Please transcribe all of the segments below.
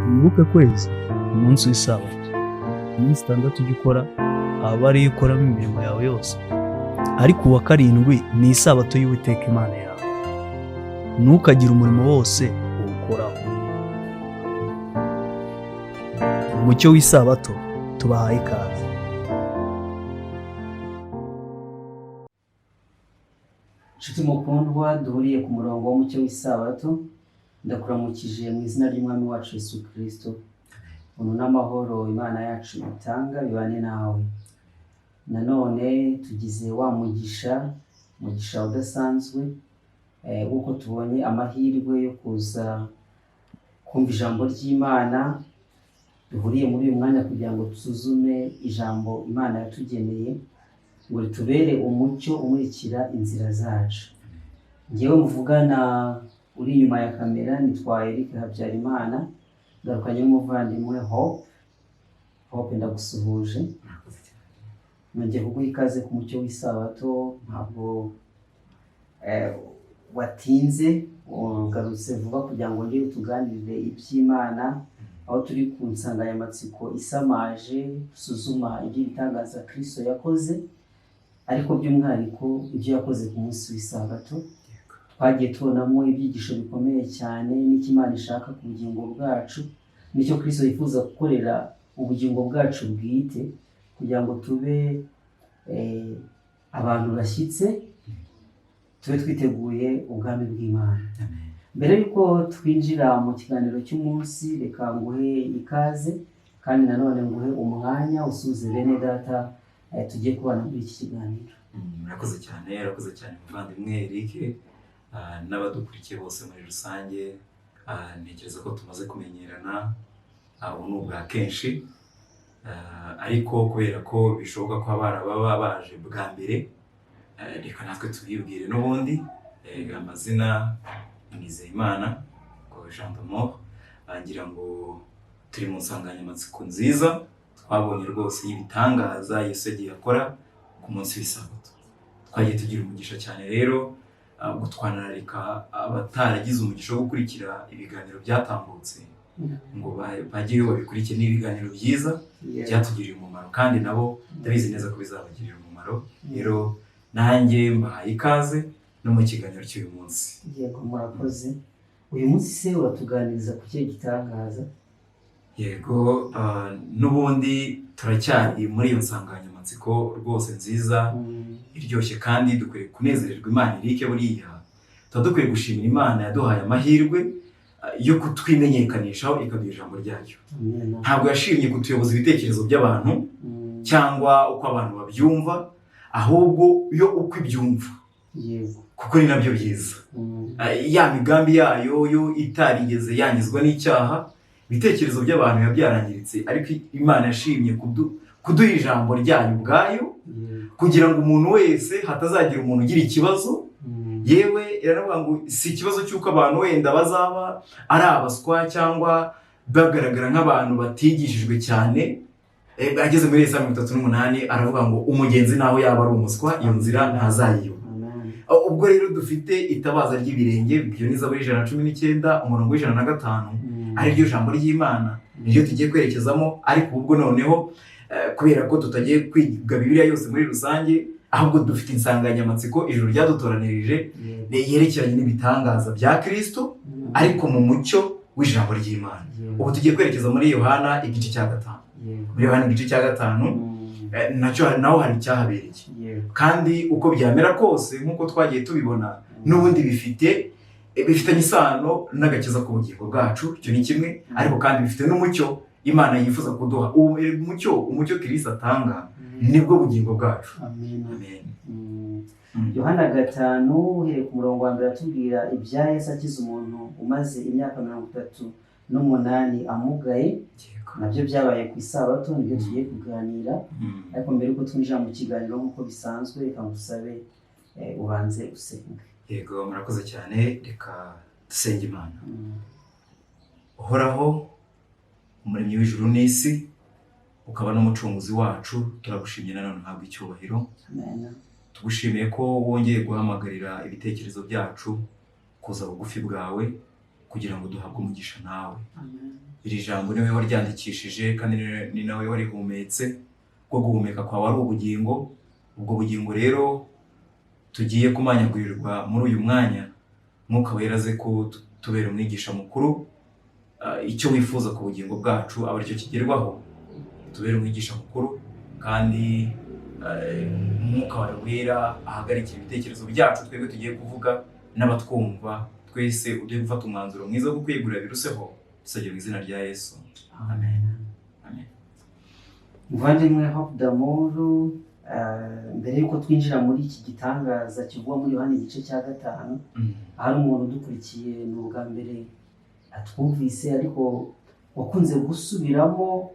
Wibuke kwezi umunsi w'isabato, iminsi 6 ujya ukora aba ariyo ukoramo imirimo yawe yose, ariko uwa karindwi ni isabato y'Uwiteka Imana yawe, ntukagire umurimo wose uwukoraho. Umucyo w'isabato tubahaye ikaze. Nshuti mukundwa duhuriye ku murongo w'umucyo w'isabato, ndakuramukije mu izina ry'Umwami wacu Yesu Kristo. Ubuntu n'amahoro Imana yacu itanga bibane nawe. Nanone tugize wa mugisha, umugisha udasanzwe w'uko tubonye amahirwe yo kuza kumva ijambo ry'Imana. Duhuriye muri uyu mwanya kugira ngo dusuzume ijambo Imana yatugeneye ngo ritubere umucyo umurikira inzira zacu. Njyewe muvugana uri inyuma ya kamera nitwa Eric Habyarimana, ngarukanye n'umuvandimwe Hope. Hope, ndagusuhuje, nongeye kuguha ikaze ku mucyo w'isabato. Ntabwo watinze, ugarutse vuba kugira ngo wongere utuganirire iby'Imana, aho turi ku nsanganyamatsiko isamaje dusuzuma iby'ibitangaza Kristo yakoze, ariko by'umwihariko ibyo yakoze ku munsi w'isabato. Twagiye tubonamo ibyigisho bikomeye cyane n'icyo Imana ishaka ku bugingo bwacu, n'icyo Kristo yifuza gukorera ubugingo bwacu bwite, kugira ngo tube abantu bashyitse, tube twiteguye ubwami bw'Imana. Mbere y'uko twinjira mu kiganiro cy'umunsi, reka nguhe ikaze kandi nanone nguhe umwanya usuhuze bene data tugiye kubana muri iki kiganiro. Murakoze cyane, murakoze cyane muvandimwe Eric, n'abadukurikiye bose muri rusange. Ntekereza ko tumaze kumenyerana, ubu ni ubwa kenshi, ariko kubera ko bishoboka ko abana baba baje bwa mbere, reka natwe tubibwire n'ubundi. Amazina Nizeyimana Jean d'Amour, ngira ngo turi mu nsanganyamatsiko nziza twabonye rwose y'ibitangaza Yesu yagiye akora ku munsi w'isabato. Twagiye tugira umugisha cyane rero, ubwo twanararika abataragize umugisha wo gukurikira ibiganiro byatambutse ngo bajyeyo babikurikire. Ni ibiganiro byiza byatugiriye umumaro, kandi nabo ndabizi neza ko bizabagirira umumaro. Rero nanjye mbahaye ikaze no mu kiganiro cy'uyu munsi. Yego, murakoze. Uyu munsi se uratuganiriza ku kihe gitangaza? Yego, n'ubundi turacyari muri iyo nsanganyamatsiko rwose nziza iryoshye, kandi dukwiye kunezererwa Imana. Eric, buriya tuba dukwiye gushimira Imana yaduhaye amahirwe yo kutwimenyekanishaho, ikaduha ijambo ryayo. Ntabwo yashimye kutuyoboza ibitekerezo by'abantu cyangwa uko abantu babyumva, ahubwo yo uko ibyumva, kuko ni nabyo byiza. Ya migambi yayo yo itarigeze yangizwa n'icyaha, ibitekerezo by'abantu biba byarangiritse, ariko Imana yashimye kuduha ijambo ryayo ubwayo, kugira ngo umuntu wese, hatazagira umuntu ugira ikibazo. Yewe iravuga ngo si ikibazo cy'uko abantu wenda bazaba ari abaswa cyangwa bagaragara nk'abantu batigishijwe cyane. Ageze muri Yesaya 38 aravuga ngo umugenzi naho yaba ari umuswa, iyo nzira ntazayiyoba. Ubwo rero dufite itabaza ry'ibirenge, ibyo ni Zaburi 119 umurongo wa 105, ariryo jambo ry'Imana, niryo tugiye kwerekezamo. Ariko ubwo noneho kubera ko tutagiye kwiga Bibiliya yose muri rusange, ahubwo dufite insanganyamatsiko ijuru ryadutoranirije yerekeranye n'ibitangaza bya Kristo, ariko mu mucyo w'ijambo ry'Imana. Ubu tugiye kwerekeza muri Yohana igice cya 5. Muri Yohana igice cya 5 nacyo naho hari icyahabereye, kandi uko byamera kose nk'uko twagiye tubibona n'ubundi bifitanye isano n'agakiza k'ubugingo bwacu, icyo ni kimwe, ariko kandi bifite n'umucyo Imana yifuza kuduha. Uwo mucyo Kristo atanga nibwo bugingo bwacu. Amen. Yohana 5 uhereye ku murongo wa mbere atubwira ibya Yesu akiza umuntu umaze imyaka 38 amugaye. Nabyo byabaye ku isabato, nibyo tugiye kuganira. Ariko mbere yuko twinjira mu kiganiro nk'uko bisanzwe, reka ngusabe ubanze usenge. Yego, murakoze cyane, reka dusenge Imana. Uhoraho umuremyi w'ijuru n'isi, ukaba n'umucunguzi wacu, turagushimye nanone, uhabwa icyubahiro. Tugushimiye ko wongeye guhamagarira ibitekerezo byacu kuza bugufi bwawe, kugira ngo duhabwe umugisha nawe. Amen. Iri jambo ni wowe waryandikishije kandi ni nawe warihumetse, bwo guhumeka kwawe ari ubugingo. Ubwo bugingo rero tugiye kumanyagurirwa muri uyu mwanya, Mwuka Wera aze kutubera umwigisha mukuru. Icyo wifuza ku bugingo bwacu aba aricyo kigerwaho. Tubere umwigisha mukuru kandi Umwuka wawe Wera ahagarikira ibitekerezo byacu twebwe tugiye kuvuga n'abatwumva twese, ugiye gufata umwanzuro mwiza wo kwiyegurira biruseho. Dusabye mu izina rya Yesu, amen. Amen. Muvandimwe Hope Damour, mbere y'uko twinjira muri iki gitangaza kivugwa muri Yohana igice cya 5, ahari umuntu udukurikiye ni ubwa mbere atwumvise, ariko wakunze gusubiramo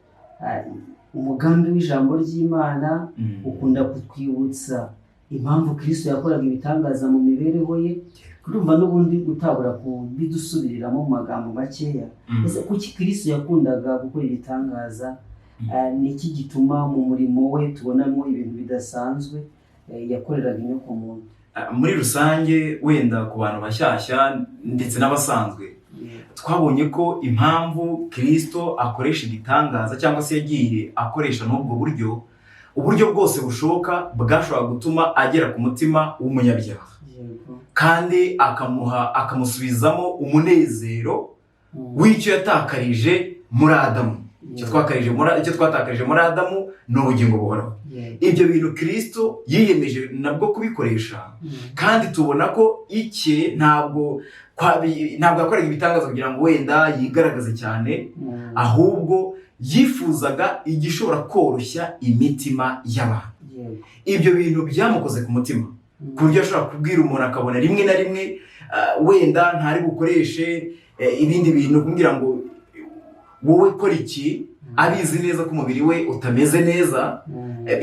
umugambi w'ijambo ry'Imana, ukunda kutwibutsa impamvu Kristo yakoraga ibitangaza mu mibereho ye. Urumva n'ubundi utabura kubidusubiriramo mu magambo makeya. Ese kuki Kristo yakundaga gukora ibitangaza? Ni iki gituma mu murimo we tubonamo ibintu bidasanzwe yakoreraga inyokomuntu? Muri rusange, wenda ku bantu bashyashya ndetse n'abasanzwe, twabonye ko impamvu Kristo akoresha igitangaza cyangwa se yagiye akoresha n'ubwo buryo, uburyo bwose bushoboka bwashobora gutuma agera ku mutima w'umunyabyaha kandi akamusubizamo umunezero w'icyo yatakarije muri Adamu. Icyo twatakarije muri Adamu ni ubugingo buhoraho. Ibyo bintu Kristo yiyemeje nabwo kubikoresha, kandi tubona ko icye ntabwo yakoraga ibitangaza kugira ngo wenda yigaragaze cyane, ahubwo yifuzaga igishobora koroshya imitima y'abantu. Ibyo bintu byamukoze ku mutima ku buryo ashobora kubwira umuntu akabona rimwe na rimwe wenda ntari bukoreshe ibindi bintu kumbwira ngo wowe kora iki, abizi neza ko umubiri we utameze neza.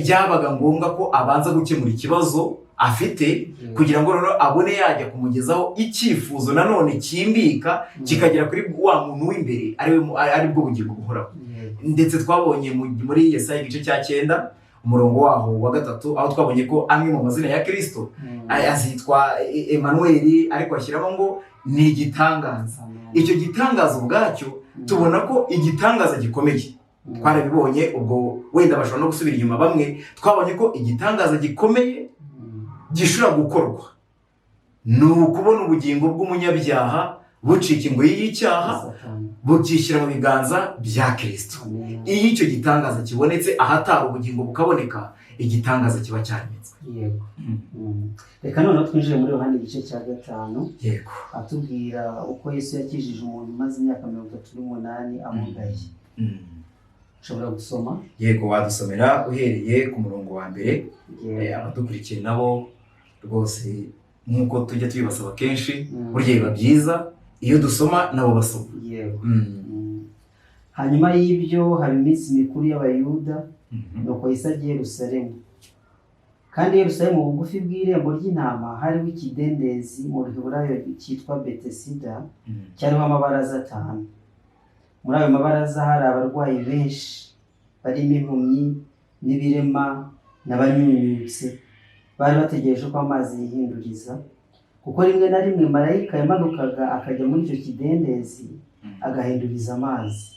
Byabaga ngombwa ko abanza gukemura ikibazo afite kugira ngo noneho abone yajya kumugezaho icyifuzo nanone cyimbika kikagera kuri wa muntu w'imbere, ari bwo bugingo buhoraho. Ndetse twabonye muri Yesaya igice cya 9 umurongo waho wa 3, aho twabonye ko amwe mu mazina ya Kristo azitwa Emmanuel, ariko ashyiramo ngo ni igitangaza. Icyo gitangaza ubwacyo tubona ko igitangaza gikomeye, twarabibonye ubwo wenda bashobora no gusubira inyuma bamwe, twabonye ko igitangaza gikomeye gishobora gukorwa ni ukubona ubugingo bw'umunyabyaha bucika ingoyi y'icyaha, bukishyira mu biganza bya Kristo. Iyo icyo gitangaza kibonetse, ahatari ubugingo bukaboneka, igitangaza kiba cyaremetswe. Yego. Reka noneho twinjire muri Yohana igice cya 5, atubwira uko Yesu yakijije umuntu umaze imyaka 38 amugaye. Ushobora gusoma? Yego, wadusomera uhereye ku murongo wa 1. Abadukurikiye nabo rwose nk'uko tujya tubibasaba kenshi, burya biba byiza iyo dusoma nabo basoma. Yego. Hanyuma y'ibyo haba iminsi mikuru y'Abayuda, nuko Yesu agiye i Yerusalemu. Kandi i Yerusalemu bugufi bw'irembo ry'intama hariho ikidendezi mu Ruheburayo cyitwa Betesida, cyariho amabaraza 5. Muri ayo mabaraza hari abarwayi benshi barimo impumyi n'ibirema n'abanyunyutse, bari bategereje ko amazi yihinduriza, kuko rimwe na rimwe marayika yamanukaga akajya muri icyo kidendezi agahinduriza amazi.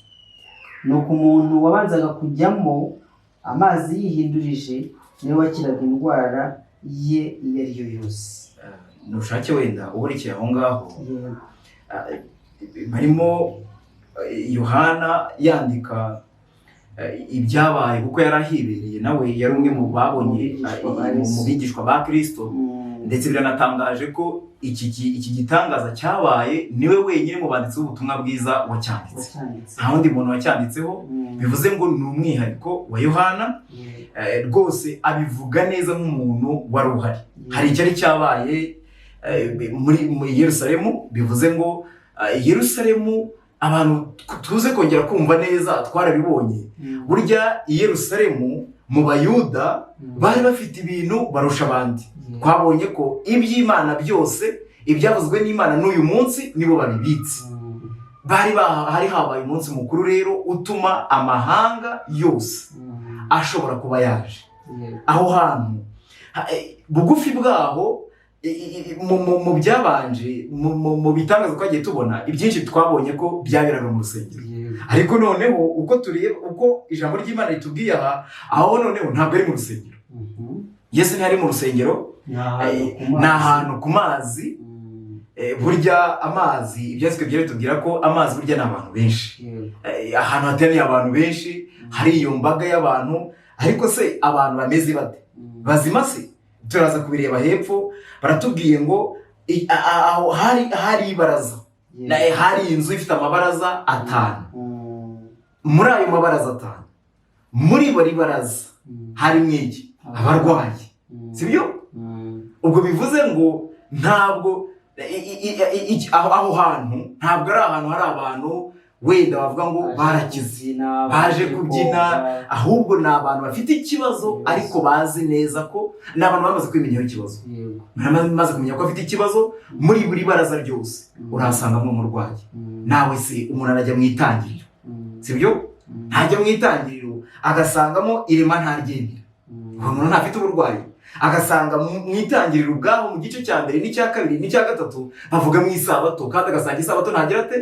Nuko umuntu wabanzaga kujyamo amazi yihindurije niwe wakiraga indwara ye iyo ari yo yose. Nushake wenda uburekeye aho ngaho. Barimo Yohana yandika ibyabaye kuko yari ahibereye, nawe yari umwe mu babonye mu bigishwa ba Kristo. Ndetse biranatangaje ko iki gitangaza cyabaye niwe wenyine mu banditsi b'ubutumwa bwiza wacyanditse, nta wundi muntu wacyanditseho. Bivuze ngo ni umwihariko wa Yohana. Rwose abivuga neza nk'umuntu wari uhari. Hari icyari cyabaye muri Yerusalemu, bivuze ngo Yerusalemu abantu tuze kongera kumva neza, twarabibonye. Burya i Yerusalemu mu Bayuda bari bafite ibintu barusha abandi. Twabonye ko iby'Imana byose, ibyavuzwe n'Imana n'uyu munsi nibo babibitse. Bari hari habaye umunsi mukuru rero utuma amahanga yose ashobora kuba yaje aho hantu. Bugufi bwaho mu byabanje, mu bitangaza twagiye tubona, ibyinshi twabonye ko byaberaga mu rusengero. Ariko noneho uko tureba, uko ijambo ry'Imana ritubwiye aha, aho noneho ntabwo ari mu rusengero. Yesu ntiyari mu rusengero. Ni Ni ahantu ku mazi. Burya amazi, ibyanditswe byera bitubwira ko amazi burya ni abantu benshi. Ahantu hateraniye abantu benshi, hari iyo mbaga y'abantu. Ariko se abantu bameze bate? Bazima se? Turaza kubireba hepfo. Baratubwiye ngo aho hari ibaraza. Hari inzu ifite amabaraza 5. Muri ayo mabaraza 5, muri buri baraza harimo iki? Abarwayi, sibyo? Ubwo bivuze ngo ntabwo aho hantu ntabwo ari ahantu hari abantu wenda bavuga ngo barakize, baje kubyina, ahubwo ni abantu bafite ikibazo, ariko bazi neza ko ni abantu bamaze kwimenyaho ikibazo. Bamaze kumenya ko afite ikibazo. Muri buri baraza ryose urahasangamo umurwayi. Nawe se umuntu arajya mu itangiriro, sibyo? Ntajya mu itangiriro agasangamo irema ntaryemera, uwo muntu ntafite uburwayi? Agasanga mu itangiriro ubwaho, mu gice cya mbere n'icya kabiri n'icya gatatu, bavuga mu isabato, kandi agasanga isabato ntagira ate?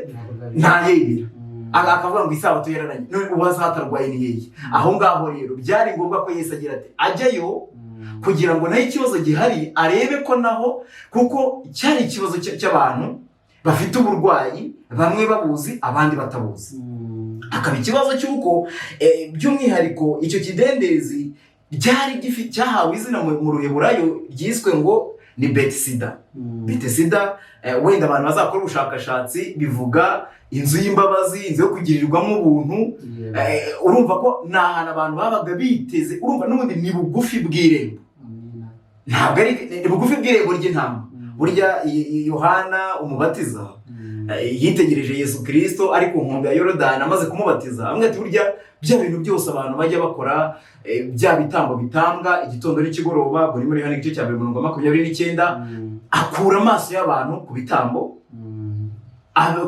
Ntayemera. Akavuga ngo isabato yarananye. None ubu hatarwaye ni hehe? Aho ngaho rero byari ngombwa ko Yesu agira ati ajyayo, kugira ngo naho ikibazo gihari arebe ko naho kuko cyari ikibazo cy'abantu bafite uburwayi, bamwe babuzi, abandi batabuzi. Akaba ikibazo cy'uko by'umwihariko icyo kidendezi byari cyahawe izina mu Ruheburayo ryiswe ngo ni Betisida. Betisida, wenda abantu bazakora ubushakashatsi, bivuga inzu y'imbabazi, inzu yo kugirirwamo ubuntu. Urumva ko ni ahantu abantu babaga biteze. Urumva n'ubundi ni bugufi bw'irembo, ntabwo ari ni bugufi bw'irembo ry'intama. Burya Yohana umubatiza yitegereje Yesu Kirisito ari ku nkombe ya Yorodani amaze kumubatiza, amwe ati burya bya bintu byose abantu bajya bakora, bya bitambo bitambwa igitondo n'ikigoroba, buri muri Yohana igice cya mbere umurongo wa 29, akura amaso y'abantu ku bitambo,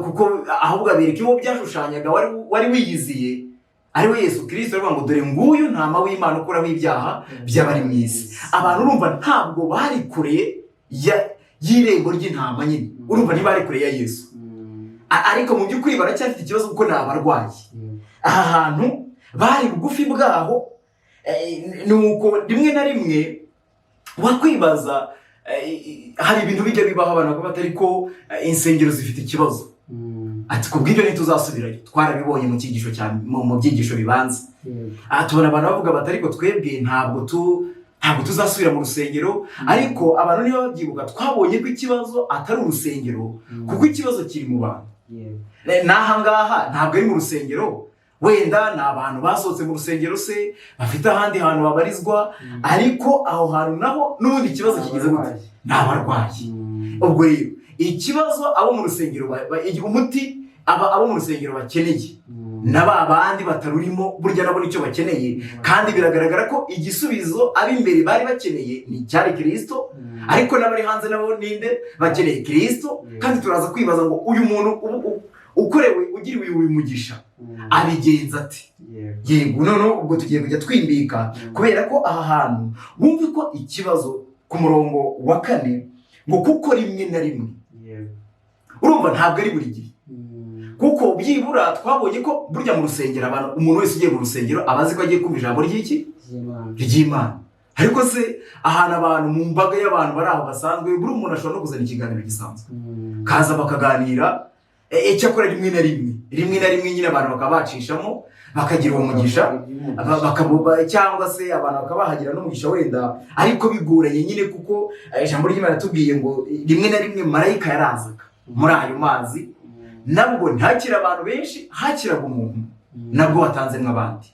kuko ahubwo abereka uwo byashushanyaga wari wiyiziye, ari we Yesu Kirisito, aravuga ngo dore nguyu ntama w'Imana ukuraho ibyaha by'abari mu isi. Abantu urumva ntabwo bari kure y'irembo ry'intama nyine, urumva ntibari kure ya Yesu. Ariko mu by'ukuri baracyafite ikibazo kuko ni abarwayi. Aha hantu bari bugufi bwaho. Ni uko rimwe na rimwe wakwibaza, hari ibintu bijya bibaho abantu bakavuga bati ariko insengero zifite ikibazo, ati kubw'ibyo ntituzasubirayo. Twarabibonye mu cyigisho cya mu byigisho bibanza. Aha tubona abantu bavuga bati ariko twebwe ntabwo tuzasubira mu rusengero. Ariko abantu niba babyibuka, twabonye ko ikibazo atari urusengero, kuko ikibazo kiri mu bantu. N'aha ngaha ntabwo ari mu rusengero. Wenda ni abantu basohotse mu rusengero se, bafite ahandi hantu babarizwa, ariko aho hantu naho n'ubundi ikibazo kigize gute? Ni abarwayi. Ubwo rero ikibazo abo mu rusengero umuti abo mu rusengero bakeneye na ba bandi batarurimo, burya nabo nicyo bakeneye. Kandi biragaragara ko igisubizo ab'imbere bari bakeneye ni icyari Kirisito, ariko n'abari hanze nabo ninde bakeneye? Kirisito. Kandi turaza kwibaza ngo uyu muntu ukorewe, ugiriwe uyu mugisha, abigenza ate? Yego, noneho ubwo tugiye kujya twimbika, kubera ko aha hantu wumve ko ikibazo ku murongo wa 4 ngo kuko rimwe na rimwe, urumva ntabwo ari buri gihe, kuko byibura twabonye ko burya mu rusengero abantu, umuntu wese ugiye mu rusengero aba azi ko agiye kumva ijambo ry'iki? Ry'Imana. Ariko se ahantu abantu mu mbaga y'abantu bari aho basanzwe, buri umuntu ashobora no kuzana ikiganiro gisanzwe, kaza bakaganira. Icyakora rimwe na rimwe nyine abantu bakaba bacishamo bakagira uwo mugisha, cyangwa se abantu bakaba bahagira n'umugisha wenda, ariko bigoranye nyine, kuko ijambo ry'Imana ritubwiye ngo rimwe na rimwe marayika yarazaga muri ayo mazi, nabwo ntihakire abantu benshi, hakiraga umuntu, nabwo watanzemo abandi.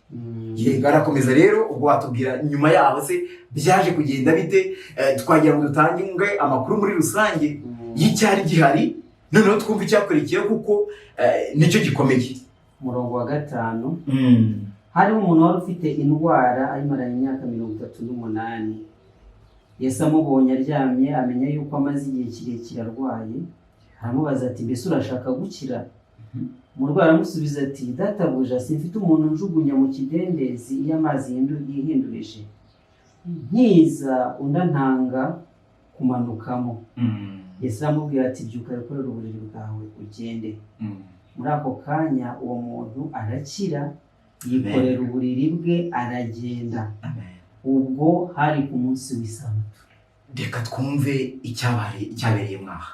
Yego, arakomeza rero. Ubwo watubwira nyuma yaho se byaje kugenda bite? Twagira ngo dutange amakuru muri rusange y'icyari gihari, noneho twumve icyakurikiyeho, kuko nicyo gikomeye. Umurongo wa 5: hariho umuntu wari ufite indwara ayimaranye imyaka 38. Yesu amubonye aryamye, amenya yuko amaze igihe kirekire arwaye, aramubaza ati mbese urashaka gukira? Umurwayi aramusubiza ati databuja, simfite umuntu njugunya mu kidendezi iyo amazi yihindurije. Nkiza undi antanga Kumanukamo. Yesu aramubwira ati: "Byuka, wikorere uburiri bwawe ugende." Muri ako kanya uwo muntu arakira, yikorera uburiri bwe aragenda. Amen. Ubwo hari ku munsi w'Isabato. Reka twumve icyabereye mwaha.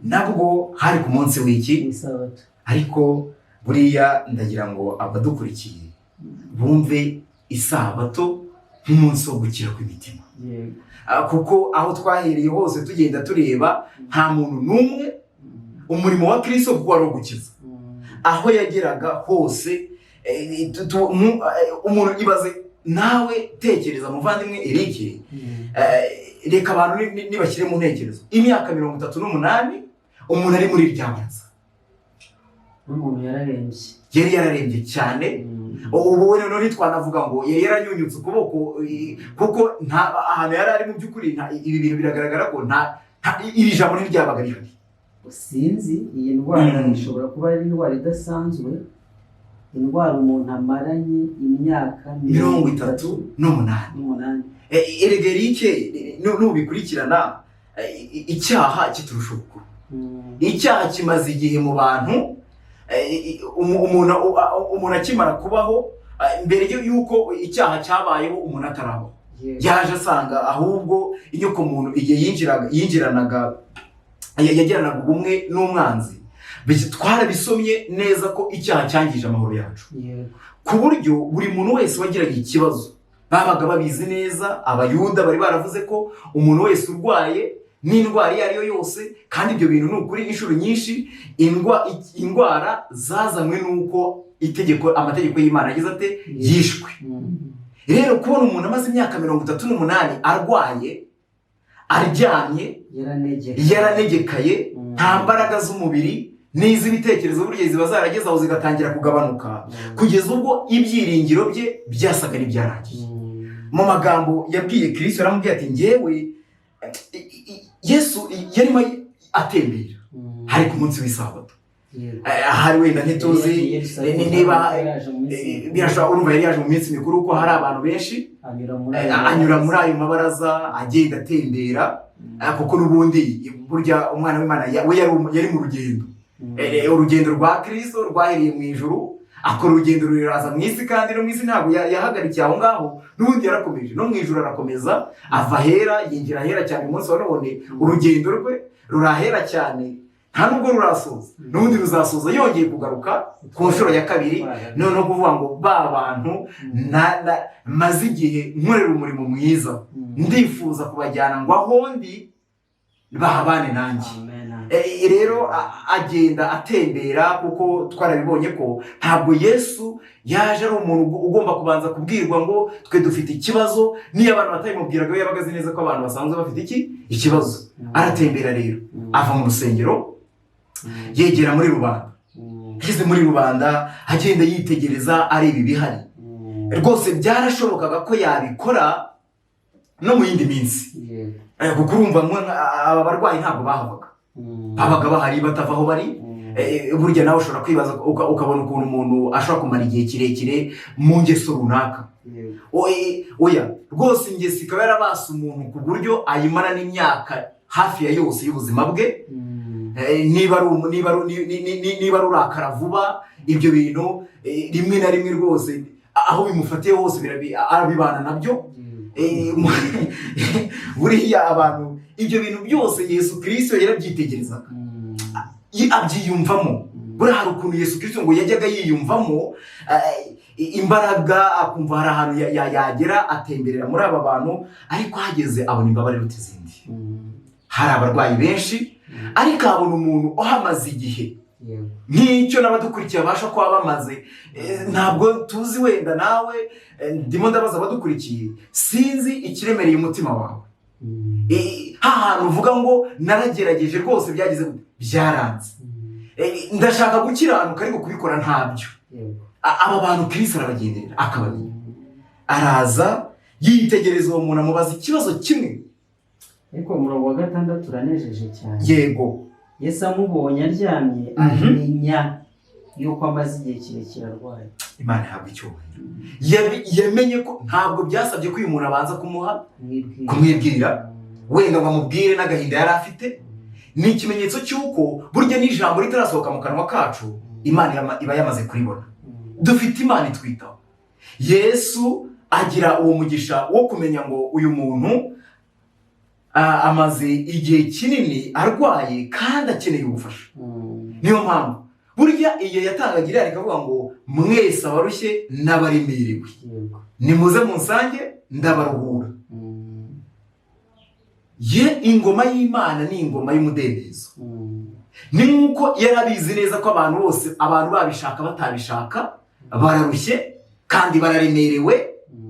Nabwo hari ku munsi w'iki? W'Isabato. Ariko buriya ndagira ngo abadukurikiye bumve Isabato nk'umunsi wo gukira kw'imitima. Kuko aho twahereye hose tugenda tureba, nta muntu n'umwe, umurimo wa Kristo kuko wari ugukiza, aho yageraga hose, umuntu ibaze nawe, tekereza muvandimwe Eric, reka abantu nibashyire mu ntekerezo imyaka 38 umuntu ari muri rya baraza. N'umuntu yararembye. Yari yararembye cyane. Ubu we noneho ntitwanavuga ngo yari yaranyunyutse ukuboko, kuko nta ahantu yari ari mu by'ukuri, ibi bintu biragaragara ko iri jambo ntiryabaga rihari. Sinzi, iyi ndwara ishobora kuba ari indwara idasanzwe, indwara umuntu amaranye imyaka 38. N'umunani. Erega Eric, nubikurikirana, icyaha kiturusha ubukuru. Icyaha kimaze igihe mu bantu, umuntu akimara kubaho, mbere y'uko icyaha cyabayeho umuntu atarabaho, yaje asanga ahubwo inyoko muntu igihe yinjiranaga yagiranaga ubumwe n'umwanzi. Twarabisomye neza ko icyaha cyangije amahoro yacu, ku buryo buri muntu wese wagiraga ikibazo babaga babizi neza. Abayuda bari baravuze ko umuntu wese urwaye n'indwara iyo ari yo yose, kandi ibyo bintu ni ukuri, inshuro nyinshi indwara zazanywe n'uko amategeko y'Imana agize ate? Yishwe. Rero kubona umuntu amaze imyaka 38 arwaye, aryamye, yaranegekaye, yaranegekaye, nta mbaraga z'umubiri n'iz'ibitekerezo burya ziba zarageze aho zigatangira kugabanuka, kugeza ubwo ibyiringiro bye byasaga n'ibyarangiye. Mu magambo yabwiye Kirisito, yaramubwiye ati ngewe Yesu yarimo atembera, hari ku munsi w'Isabato. Ahari wenda ntituzi niba birashobora, urumva yari yaje mu minsi mikuru kuko hari abantu benshi, anyura muri anyura muri ayo mabaraza agenda atembera, kuko n'ubundi burya umwana w'Imana we yari mu rugendo. Urugendo rwa Kirisito rwahereye mu ijuru, akora urugendo ruraza mu isi, kandi no mu isi ntabwo yahagarikiye aho ngaho, n'ubundi yarakomeje no mu ijuru arakomeza, ava ahera yinjira ahera cyane. Umunsi wa none urugendo rwe rurahera cyane, nta nubwo rurasoza, n'ubundi ruzasoza yongeye kugaruka ku nshuro ya kabiri. Noneho kuvuga ngo ba bantu maze igihe nkorera umurimo mwiza, ndifuza kubajyana ngo aho ndi bahabane nanjye. Rero agenda atembera, kuko twarabibonye ko ntabwo Yesu yaje ari umuntu ugomba kubanza kubwirwa ngo twe dufite ikibazo. Niyo abantu batabimubwiraga, we yabaga azi neza ko abantu basanzwe bafite iki ikibazo. Aratembera rero, ava mu rusengero yegera muri rubanda. Ageze muri rubanda agenda yitegereza, areba ibihari. Rwose byarashobokaga ko yabikora no mu yindi minsi, kuko urumva aba barwayi ntabwo bahavaga, babaga bahari batava aho bari. Burya nawe ushobora kwibaza ukabona ukuntu umuntu ashobora kumara igihe kirekire mu ngeso runaka. Oya rwose, ingeso ikaba yarabase umuntu ku buryo ayimara n'imyaka hafi ya yose y'ubuzima bwe. Niba ari niba ari niba ari urakara vuba, ibyo bintu rimwe na rimwe rwose aho bimufatiye hose arabibana nabyo. Buriya abantu ibyo bintu byose Yesu Kirisito yarabyitegerezaga, abyiyumvamo. Buriya hari ukuntu Yesu Kirisito ngo yajyaga yiyumvamo imbaraga, akumva hari ahantu yagera. Atemberera muri aba bantu, ariko ahageze abona imbabare iruta izindi. Hari abarwayi benshi, ariko abona umuntu uhamaze igihe nk'icyo n'abadukurikiye babasha kuba bamaze. Ntabwo tuzi, wenda nawe, ndimo ndabaza abadukurikiye, sinzi ikiremereye umutima wawe, ha hantu uvuga ngo naragerageje rwose, byagize gute, byaranze, ndashaka gukiranuka ariko kubikora ntabyo. Aba bantu Kirisi arabagenderera akabamenya, araza yitegereza uwo muntu, amubaza ikibazo kimwe. Ariko umurongo wa 6 uranejeje cyane. Yesu amubonye aryamye, amenya yuko amaze igihe kirekire arwaye. Imana ihabwa icyubahiro. Yamenye ko ntabwo byasabye ko uyu muntu abanza kumuha kumwibwira. Kumwibwira. Wenda ngo amubwire n'agahinda yari afite. Ni ikimenyetso cy'uko burya n'ijambo ritarasohoka mu kanwa kacu, Imana iba yamaze kuribona. Dufite Imana itwitaho. Yesu agira uwo mugisha wo kumenya ngo uyu muntu amaze igihe kinini arwaye kandi akeneye ubufasha. Niyo mpamvu burya igihe yatangaga iriya rikavuga ngo: "Mwese abarushye n'abaremerewe, nimuze munsange ndabaruhura." Ye, ingoma y'Imana ni ingoma y'umudendezo. Ni nk'uko yari abizi neza ko abantu bose, abantu babishaka batabishaka, bararushye kandi bararemerewe,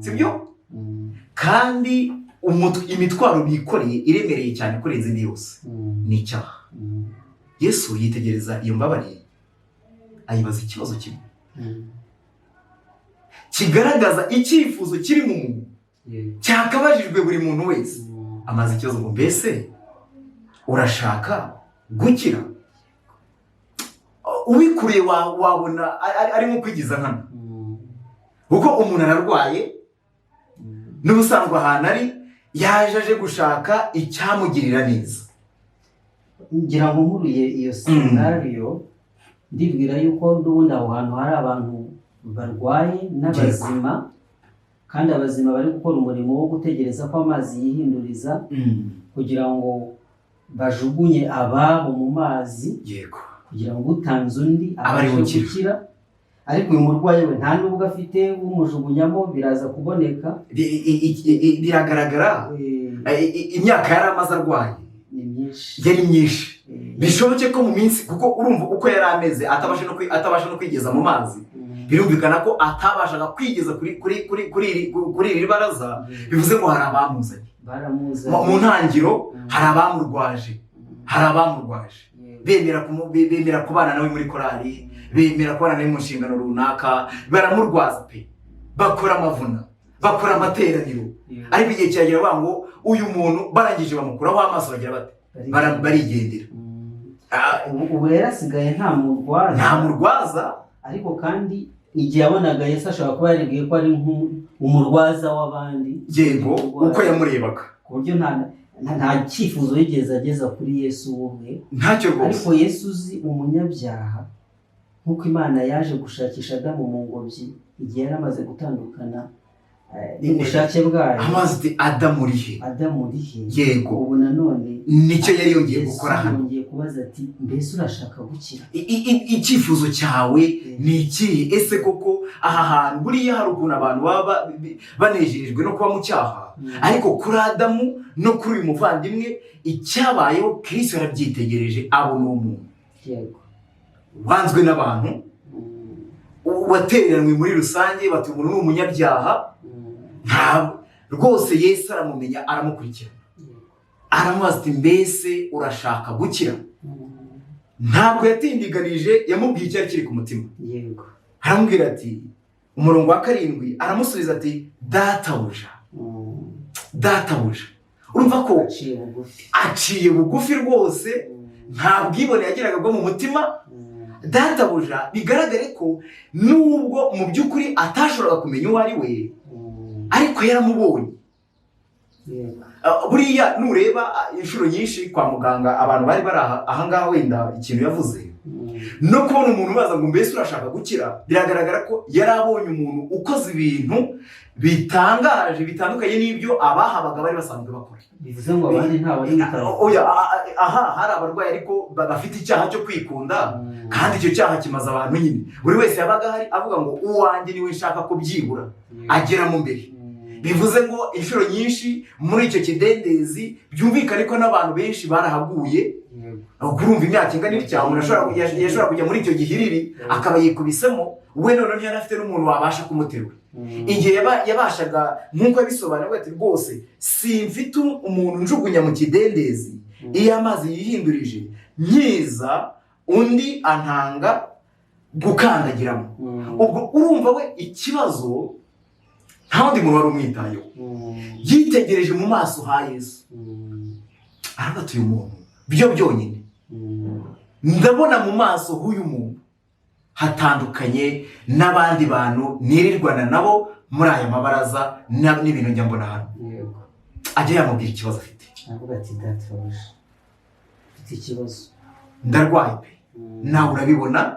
sibyo? Kandi imitwaro bikoreye iremereye cyane kurenza indi yose ni icyaha. Yesu yitegereza iyo mbabare, ayibaza ikibazo kimwe kigaragaza icyifuzo kiri mu muntu, cyakabajijwe buri muntu wese. Amaze ikibazo ngo: "Mbese urashaka gukira?" Ubikuriye wabona ari nko kwigiza nkana, kuko umuntu ararwaye, n'ubusanzwe ahantu ari yaje aje gushaka icyamugirira neza. Ngira ngo nkuruye iyo scenario, ndibwira yuko n'ubundi aho hantu hari abantu barwaye n'abazima, kandi abazima bari gukora umurimo wo gutegereza ko amazi yihinduriza kugira ngo bajugunye ababo mu mazi, kugira ngo utanze undi abe ari abashe gukira. gukira. Ariko uyu murwayi we nta nubwo afite umujugunyamo, biraza kuboneka. Biragaragara. Imyaka yari amaze arwaye ni myinshi. Yari myinshi. Bishoboke ko mu minsi, kuko urumva uko yari ameze, atabasha no kwigeza mu mazi, birumvikana ko atabashaga kwigeza kuri iri baraza. Bivuze ngo hari abamuzanye. Baramuzanye. Mu ntangiro hari abamurwaje, hari abamurwaje, bemera kubana nawe muri korali, bemera kubana nawe mu nshingano runaka, baramurwaza pe, bakora amavuna, bakora amateraniro. Ariko igihe kiragera bavuga ngo uyu muntu, barangije bamukuraho amaso, bagira bate? Barigendera. Ubu rero asigaye nta murwaza. Nta murwaza. Ariko kandi igihe yabonaga Yesu, ashobora kuba yaribwiye ko ari nk'umurwaza w'abandi. Yego, uko yamurebaga. Ku buryo nta cyifuzo yigeze ageza kuri Yesu ubwe. Ntacyo rwose. Ariko Yesu uzi umunyabyaha, nk'uko Imana yaje gushakisha Adamu mu ngobyi igihe yari amaze gutandukana n'ubushake bwayo. Amazi ati: "Adamu, uri he?" "Adamu, uri he?" Ubu nanone Nicyo yari yongeye Yesu gukora hano. yongeye kubaza ati: "Mbese urashaka gukira?" Icyifuzo cyawe ni ikihe? Ese koko aha hantu buriya hari ukuntu abantu baba banejejwe no kuba mu cyaha? Ariko kuri Adamu no kuri uyu muvandimwe, icyabayeho, Kristo yarabyitegereje, abona uwo muntu wanzwe n'abantu, watereranywe muri rusange, bati: "Umuntu ni umunyabyaha." Nta rwose, Yesu aramumenya, aramukurikirana, aramubaza ati: "Mbese urashaka gukira?" Ntabwo yatindiganije, yamubwiye icyari kiri ku mutima. Aramubwira ati, umurongo wa 7, aramusubiza ati: "Databuja, databuja." Urumva ko aciye bugufi. Aciye bugufi rwose, nta bwibone yagiraga bwo mu mutima. Databuja, bigaragare ko nubwo mu by'ukuri atashoboraga kumenya uwo ari we, ariko yaramubonye. Buriya nureba inshuro nyinshi kwa muganga abantu bari bari ahangaha, wenda ikintu yavuze no kubona umuntu ubaza ngo: "Mbese urashaka gukira?" biragaragara ko yari abonye umuntu ukoze ibintu bitangaje, bitandukanye n'ibyo abahabaga bari basanzwe bakora. Bivuze ngo abandi nta wari witaye. Oya, aha hari abarwayi ariko bafite icyaha cyo kwikunda, kandi icyo cyaha kimaze abantu nyine. Buri wese yabaga ahari avuga ngo: "Uwanjye niwe nshaka ko byibura ageramo mbere." Bivuze ngo inshuro nyinshi muri icyo kidendezi, byumvikane ko n'abantu benshi barahaguye. Kurumva imyaka ingana itya, umuntu yashobora kujya muri icyo gihiriri akaba yikubisemo we. Noneho ntiyari afite n'umuntu wabasha kumuterura. Igihe yabashaga, nk'uko yabisobanura ati: "Rwose simfite umuntu njugunya mu kidendezi iyo amazi yihindurije, nkiza undi antanga gukandagiramo." Ubwo urumva we ikibazo nta wundi muntu wari umwitayeho. Yitegereje mu maso ha Yesu, aravuga ati: "Uyu muntu byo byonyine, ndabona mu maso h'uyu muntu hatandukanye n'abandi bantu nirirwana nabo muri aya mabaraza n'ibintu njya mbona hano." Ajya yamubwira ikibazo afite. Aravuga ati databuja, mfite ikibazo, ndarwaye pe, nawe urabibona,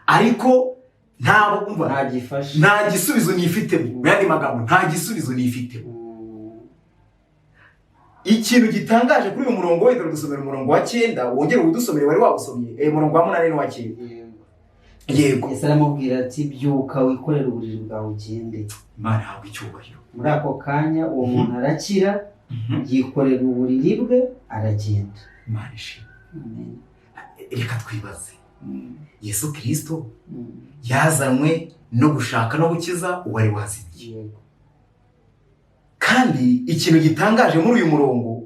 ariko ntabwo umva nta gifashe, nta gisubizo nifitemo. Mu yandi magambo, nta gisubizo nifitemo. Ikintu gitangaje kuri uyu murongo, wenda dusomera umurongo wa 9, wongere uwudusomere wari wawusomye, umurongo wa 8 n'uwa 9. Yego. Yesu aramubwira ati byuka wikorere uburiri bwawe ugende. Imana ihabwa icyubahiro. Muri ako kanya uwo muntu arakira, yikorera uburiri bwe aragenda. Imana ishimwe. Amen. Reka twibaze, Yesu Kirisito yazanywe no gushaka no gukiza uwari wazimiye. Kandi ikintu gitangaje muri uyu murongo,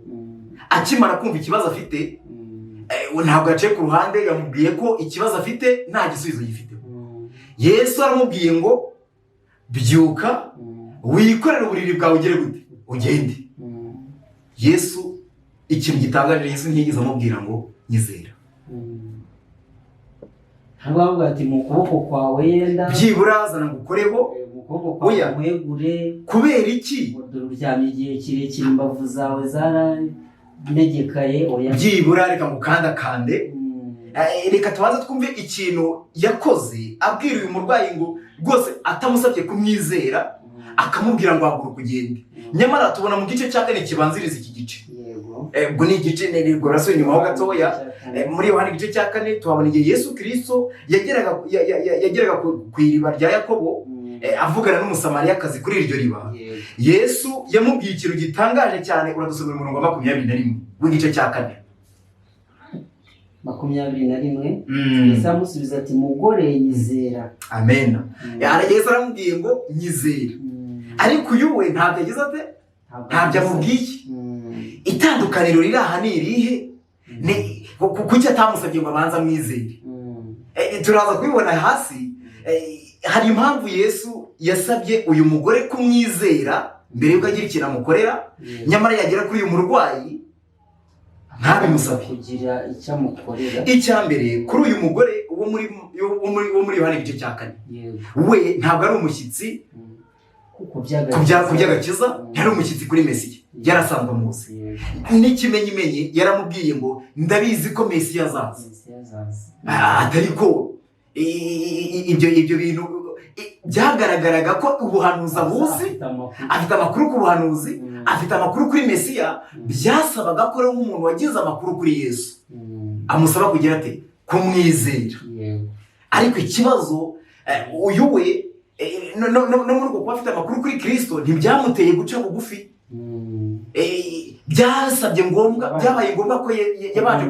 akimara kumva ikibazo afite, ntabwo yaciye ku ruhande, yamubwiye ko ikibazo afite nta gisubizo gifite. Yesu aramubwiye ngo byuka wikorere uburiri bwawe ugere gute? Ugende. Yesu, ikintu gitangaje, Yesu ntiyigeze amubwira ngo nyizera. Ntabwo avuga ati mu kuboko kwawe yenda, byibura zana ngukoreho, mu kuboko kwawe Oya. nkwegure. Kubera iki? Ngo dore uryamye igihe kirekire, imbavu zawe zaranegekaye. Oya. Byibura reka ngukandakande. Reka tubanze twumve ikintu yakoze abwira uyu murwayi ngo rwose atamusabye kumwizera, akamubwira ngo haguruka ugende. Nyamara tubona mu gice cya 4 kibanziriza iki gice. Ubwo ni igice ubwo urasubira inyuma ho gatoya. Muri Yohana igice cya 4 tuhabona igihe Yesu Kristo yageraga ku iriba rya Yakobo, avugana n'Umusamariyakazi kuri iryo riba. Yesu yamubwiye ikintu gitangaje cyane. Uradusomera umurongo wa 21 w'igice cya 4. 21. Yesu aramusubiza ati mugore, nyizera. Amen. Yesu aramubwiye ngo nyizera, ariko uyu we ntabwo yagize ate? Ntabyo amubwiye. Itandukaniro riri aha ni irihe? Kuki atamusabye ngo abanze amwizere? Turaza kubibona hasi. Hari impamvu Yesu yasabye uyu mugore kumwizera mbere yuko agira ikintu amukorera, nyamara yagera kuri uyu murwayi ntabimusabe kugira icyo amukorera. Icya mbere, kuri uyu mugore wo muri Yohana igice cya 4, we ntabwo ari umushyitsi ku by'agakiza, yari umushyitsi kuri Mesiya, yarasanzwe amuzi. N'ikimenyimenyi yaramubwiye ngo ndabizi ko Mesiya azaza, atari ko ibyo bintu byagaragaraga ko ubuhanuzi abuzi, afite amakuru ku buhanuzi, afite amakuru kuri Mesiya. Byasabaga ko rero nk'umuntu wagize amakuru kuri Yesu amusaba kugira ate? Kumwizera. Ariko ikibazo, uyu we no muri uko kuba afite amakuru kuri Kristo ntibyamuteye guca bugufi. Byasabye ngombwa, byabaye ngombwa ko yabanje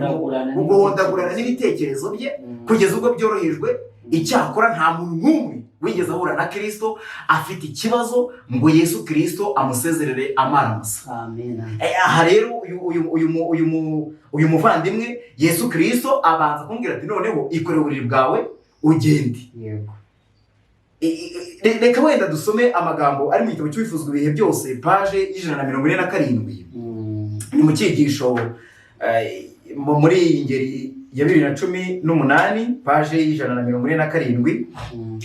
guhondagurana n'ibitekerezo bye kugeza ubwo byorohejwe. Icyakora nta muntu n'umwe wigeze ahura na Kristo afite ikibazo ngo Yesu Kristo amusezerere amaramasa. Aha rero uyu muvandimwe Yesu Kristo abanza kumubwira ati noneho ikorere uburiri bwawe ugende. Reka wenda dusome amagambo ari mu gitabo cy'Uwifuzwa ibihe byose, paje 147. Ni mu cyigisho muri iyi ngeri ya 2018, paje 147.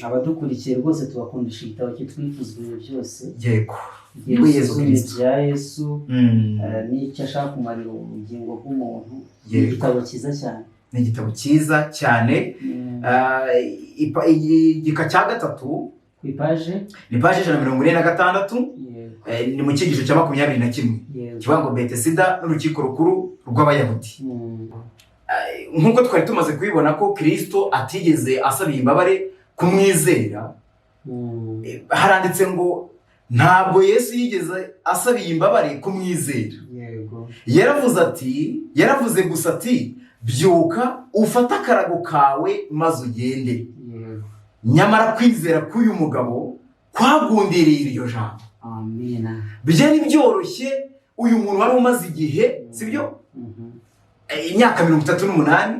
Abadukurikiye rwose tubakundisha igitabo cyitwa ibihe byose. Yego. Yesu Kristo bya Yesu n'icyo ashaka kumarira ubugingo bw'umuntu. Ni igitabo cyiza cyane. Ni igitabo cyiza cyane. Igika cya 3 ku ipaje, ni paje 146. Ni mu cyigisho cya 21 kivuga ngo Betesida n'urukiko rukuru rw'Abayahudi. Nk'uko twari tumaze kubibona ko Kristo atigeze asaba imbabare kumwizera, haranditse ngo ntabwo Yesu yigeze asaba imbabare kumwizera. Yaravuze ati, yaravuze gusa ati byuka ufate akarago kawe maze ugende. Nyamara kwizera k'uyu mugabo kwagundiriye iryo jambo. Amina. Byari byoroshye, uyu muntu wari umaze igihe, sibyo, imyaka 38,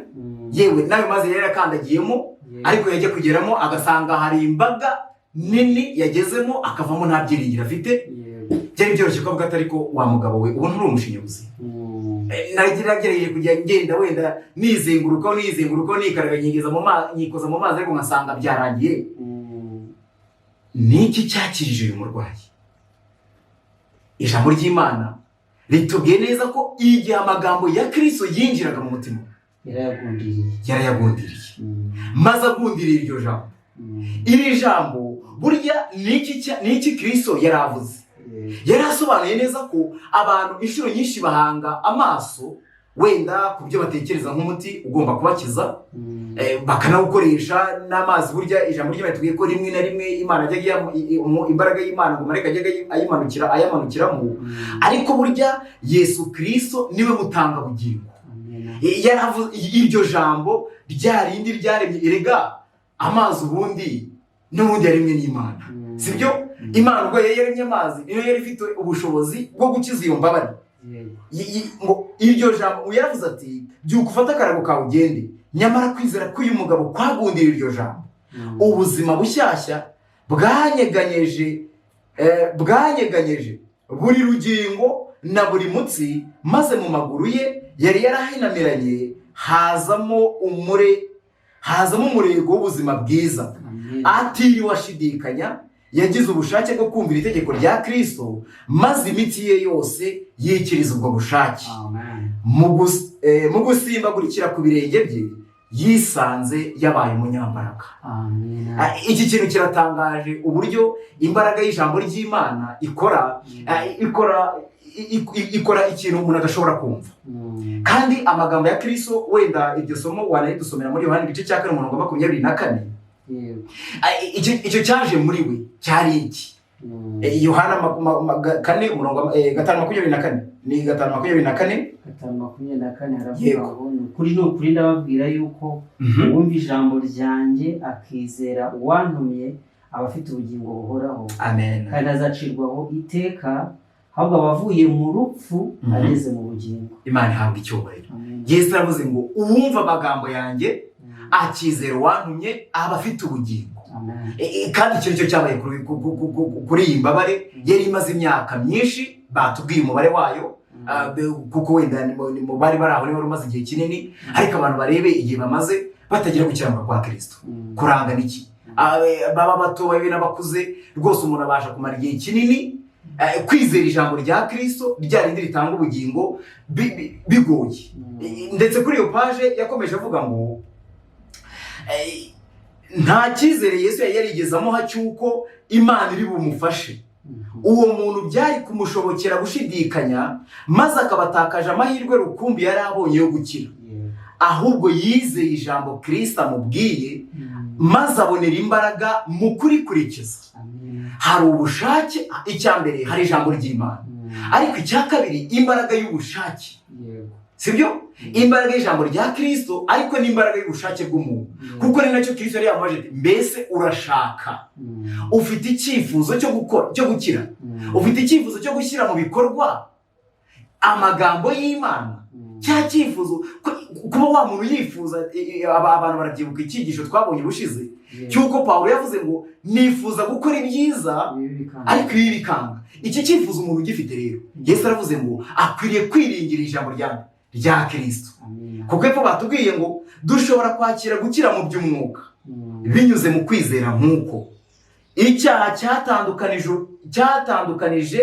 yewe nayo maze yari yarakandagiyemo, ariko yajya kugeramo agasanga hari imbaga nini yagezemo, akavamo nta byiringiro afite. Byari byoroshye ko avuga atari ko wa mugabo we ubu nturi umushinyaguzi. Nagerageje kujya ngenda wenda nizengurukaho nikaraga nyikoza mu mazi, ariko nkasanga byarangiye. Niki cyakirije uyu murwayi? Ijambo ry'Imana Ritubwiye neza ko igihe amagambo ya Kristo yinjiraga mu mutima, Yarayagundiriye. yarayagundiriye, maze agundiriye iryo jambo. Iri jambo burya ni iki Kristo yari avuze? Yari asobanuye neza ko abantu inshuro nyinshi bahanga amaso wenda ku byo batekereza nk'umuti ugomba kubakiza, bakanawukoresha n'amazi. Burya ijambo ry'Imana ritubwiye ko rimwe na rimwe Imana ajyaga imbaraga y'Imana ngo marayika ajyaga ayimanukira, ayamanukiramo. Ariko burya Yesu Kristo niwe mutanga bugingo. Amen. Yaravuze iryo jambo rya rindi ryaremye. Erega amazi ubundi n'ubundi yaremwe n'Imana, sibyo? Imana ubwo yari yaremye amazi, niyo yari ifite ubushobozi bwo gukiza iyo mbabare. Ngo iryo jambo yaravuze ati: "Byuka ufate akarago kawe ugende." Nyamara kwizera k'uyu mugabo kwagundira iryo jambo, ubuzima bushyashya bwanyeganyeje buri rugingo na buri mutsi, maze mu maguru ye yari yarahinamiranye hazamo umurego w'ubuzima bwiza. Amen. Atiriwe ashidikanya, yagize ubushake bwo kumvira itegeko rya Kristo, maze imitsi ye yose yikiriza ubwo bushake. Amen. Mu gusimbagurikira ku birenge bye, yisanze yabaye umunyambaraga. Amen. Iki kintu kiratangaje, uburyo imbaraga y'ijambo ry'Imana ikora, ikora ikintu umuntu adashobora kumva. Kandi amagambo ya Kristo, wenda iryo somo wanaridusomera muri Yohani igice cya 4, umurongo wa 24. Icyo cyaje muri we cyari iki? Yohana 4 umurongo 5 24, ni 5 24. 5 24 haravuga ngo: "Ni ukuri, ni ukuri, ndababwira yuko uwumva ijambo ryanjye akizera uwantumye aba afite ubugingo buhoraho, Amen. kandi ntazacirwaho iteka, ahubwo aba avuye mu rupfu ageze mu bugingo." Imana ihabwa icyubahiro. Amen. Yesu aravuze ngo: "Uwumva amagambo yanjye akizera uwantumye aba afite ubugingo." Amen. Kandi icyo nicyo cyabaye kuri iyi mbabare yari imaze imyaka myinshi. Batubwiye umubare wayo, kuko wenda ni mu bari bari aho niba wari umaze igihe kinini. Ariko abantu barebe igihe bamaze batagira gukiranuka kwa Kristo. Kurangana iki? Baba bato, babe n'abakuze, rwose umuntu abasha kumara igihe kinini, kwizera ijambo rya Kristo rya rindi ritanga ubugingo bigoye. Ndetse kuri iyo paje yakomeje avuga ngo nta cyizere Yesu yari yarigeze amuha cy'uko Imana iri bumufashe. Uwo muntu byari kumushobokera gushidikanya, maze akaba atakaje amahirwe rukumbi yari abonye yo gukira. Ahubwo yizeye ijambo Kristo amubwiye, maze abonera imbaraga mu kurikurikiza. Amen. Hari ubushake. Icya mbere, hari ijambo ry'Imana, ariko icya kabiri, imbaraga y'ubushake. Sibyo? Imbaraga y'ijambo rya Kristo, ariko n'imbaraga y'ubushake bw'umuntu, kuko ni nacyo Kristo yari yamubajije ati: "Mbese urashaka? Ufite icyifuzo cyo gukora, cyo gukira? Ufite icyifuzo cyo gushyira mu bikorwa amagambo y'Imana?" Cya cyifuzo, kuba wa muntu yifuza, abantu barabyibuka icyigisho twabonye ubushize cy'uko Pawulo yavuze ngo: "Nifuza gukora ibyiza, Ibi bikanga. ariko ibi bikanga." Iki cyifuzo umuntu ugifite rero, Yesu aravuze ngo akwiriye kwiringira ijambo rya Kristo. Amen. Kuko epfo batubwiye ngo dushobora kwakira gukira mu by'umwuka binyuze mu kwizera nk'uko. Icyaha cyatandukanije,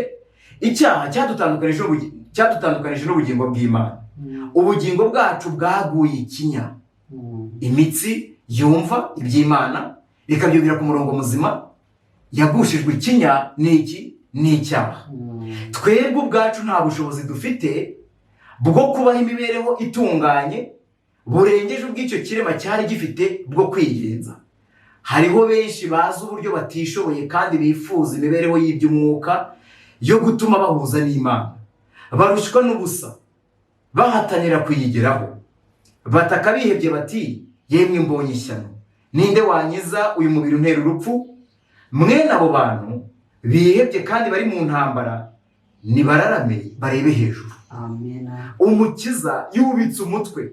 icyaha cyadutandukanije n'ubugingo bw'Imana. Ubugingo bwacu bwaguye ikinya. Imitsi yumva iby'Imana ikabyumvira ku murongo muzima yagushijwe ikinya n'iki? N'icyaha. Twebwe ubwacu nta bushobozi dufite bwo kubaho imibereho itunganye burengeje ubw'icyo kirema cyari gifite bwo kwigenza. Hariho benshi bazi uburyo batishoboye kandi bifuza imibereho y'iby'umwuka yo gutuma bahuza n'Imana. Barushywa n'ubusa bahatanira kuyigeraho. Bataka bihebye bati: "Yemwe, mbonye ishyano! Ninde wankiza uyu mubiri untera urupfu?" Mwene abo bantu bihebye kandi bari mu ntambara nibararame barebe hejuru. Amen. Umukiza yubitse umutwe,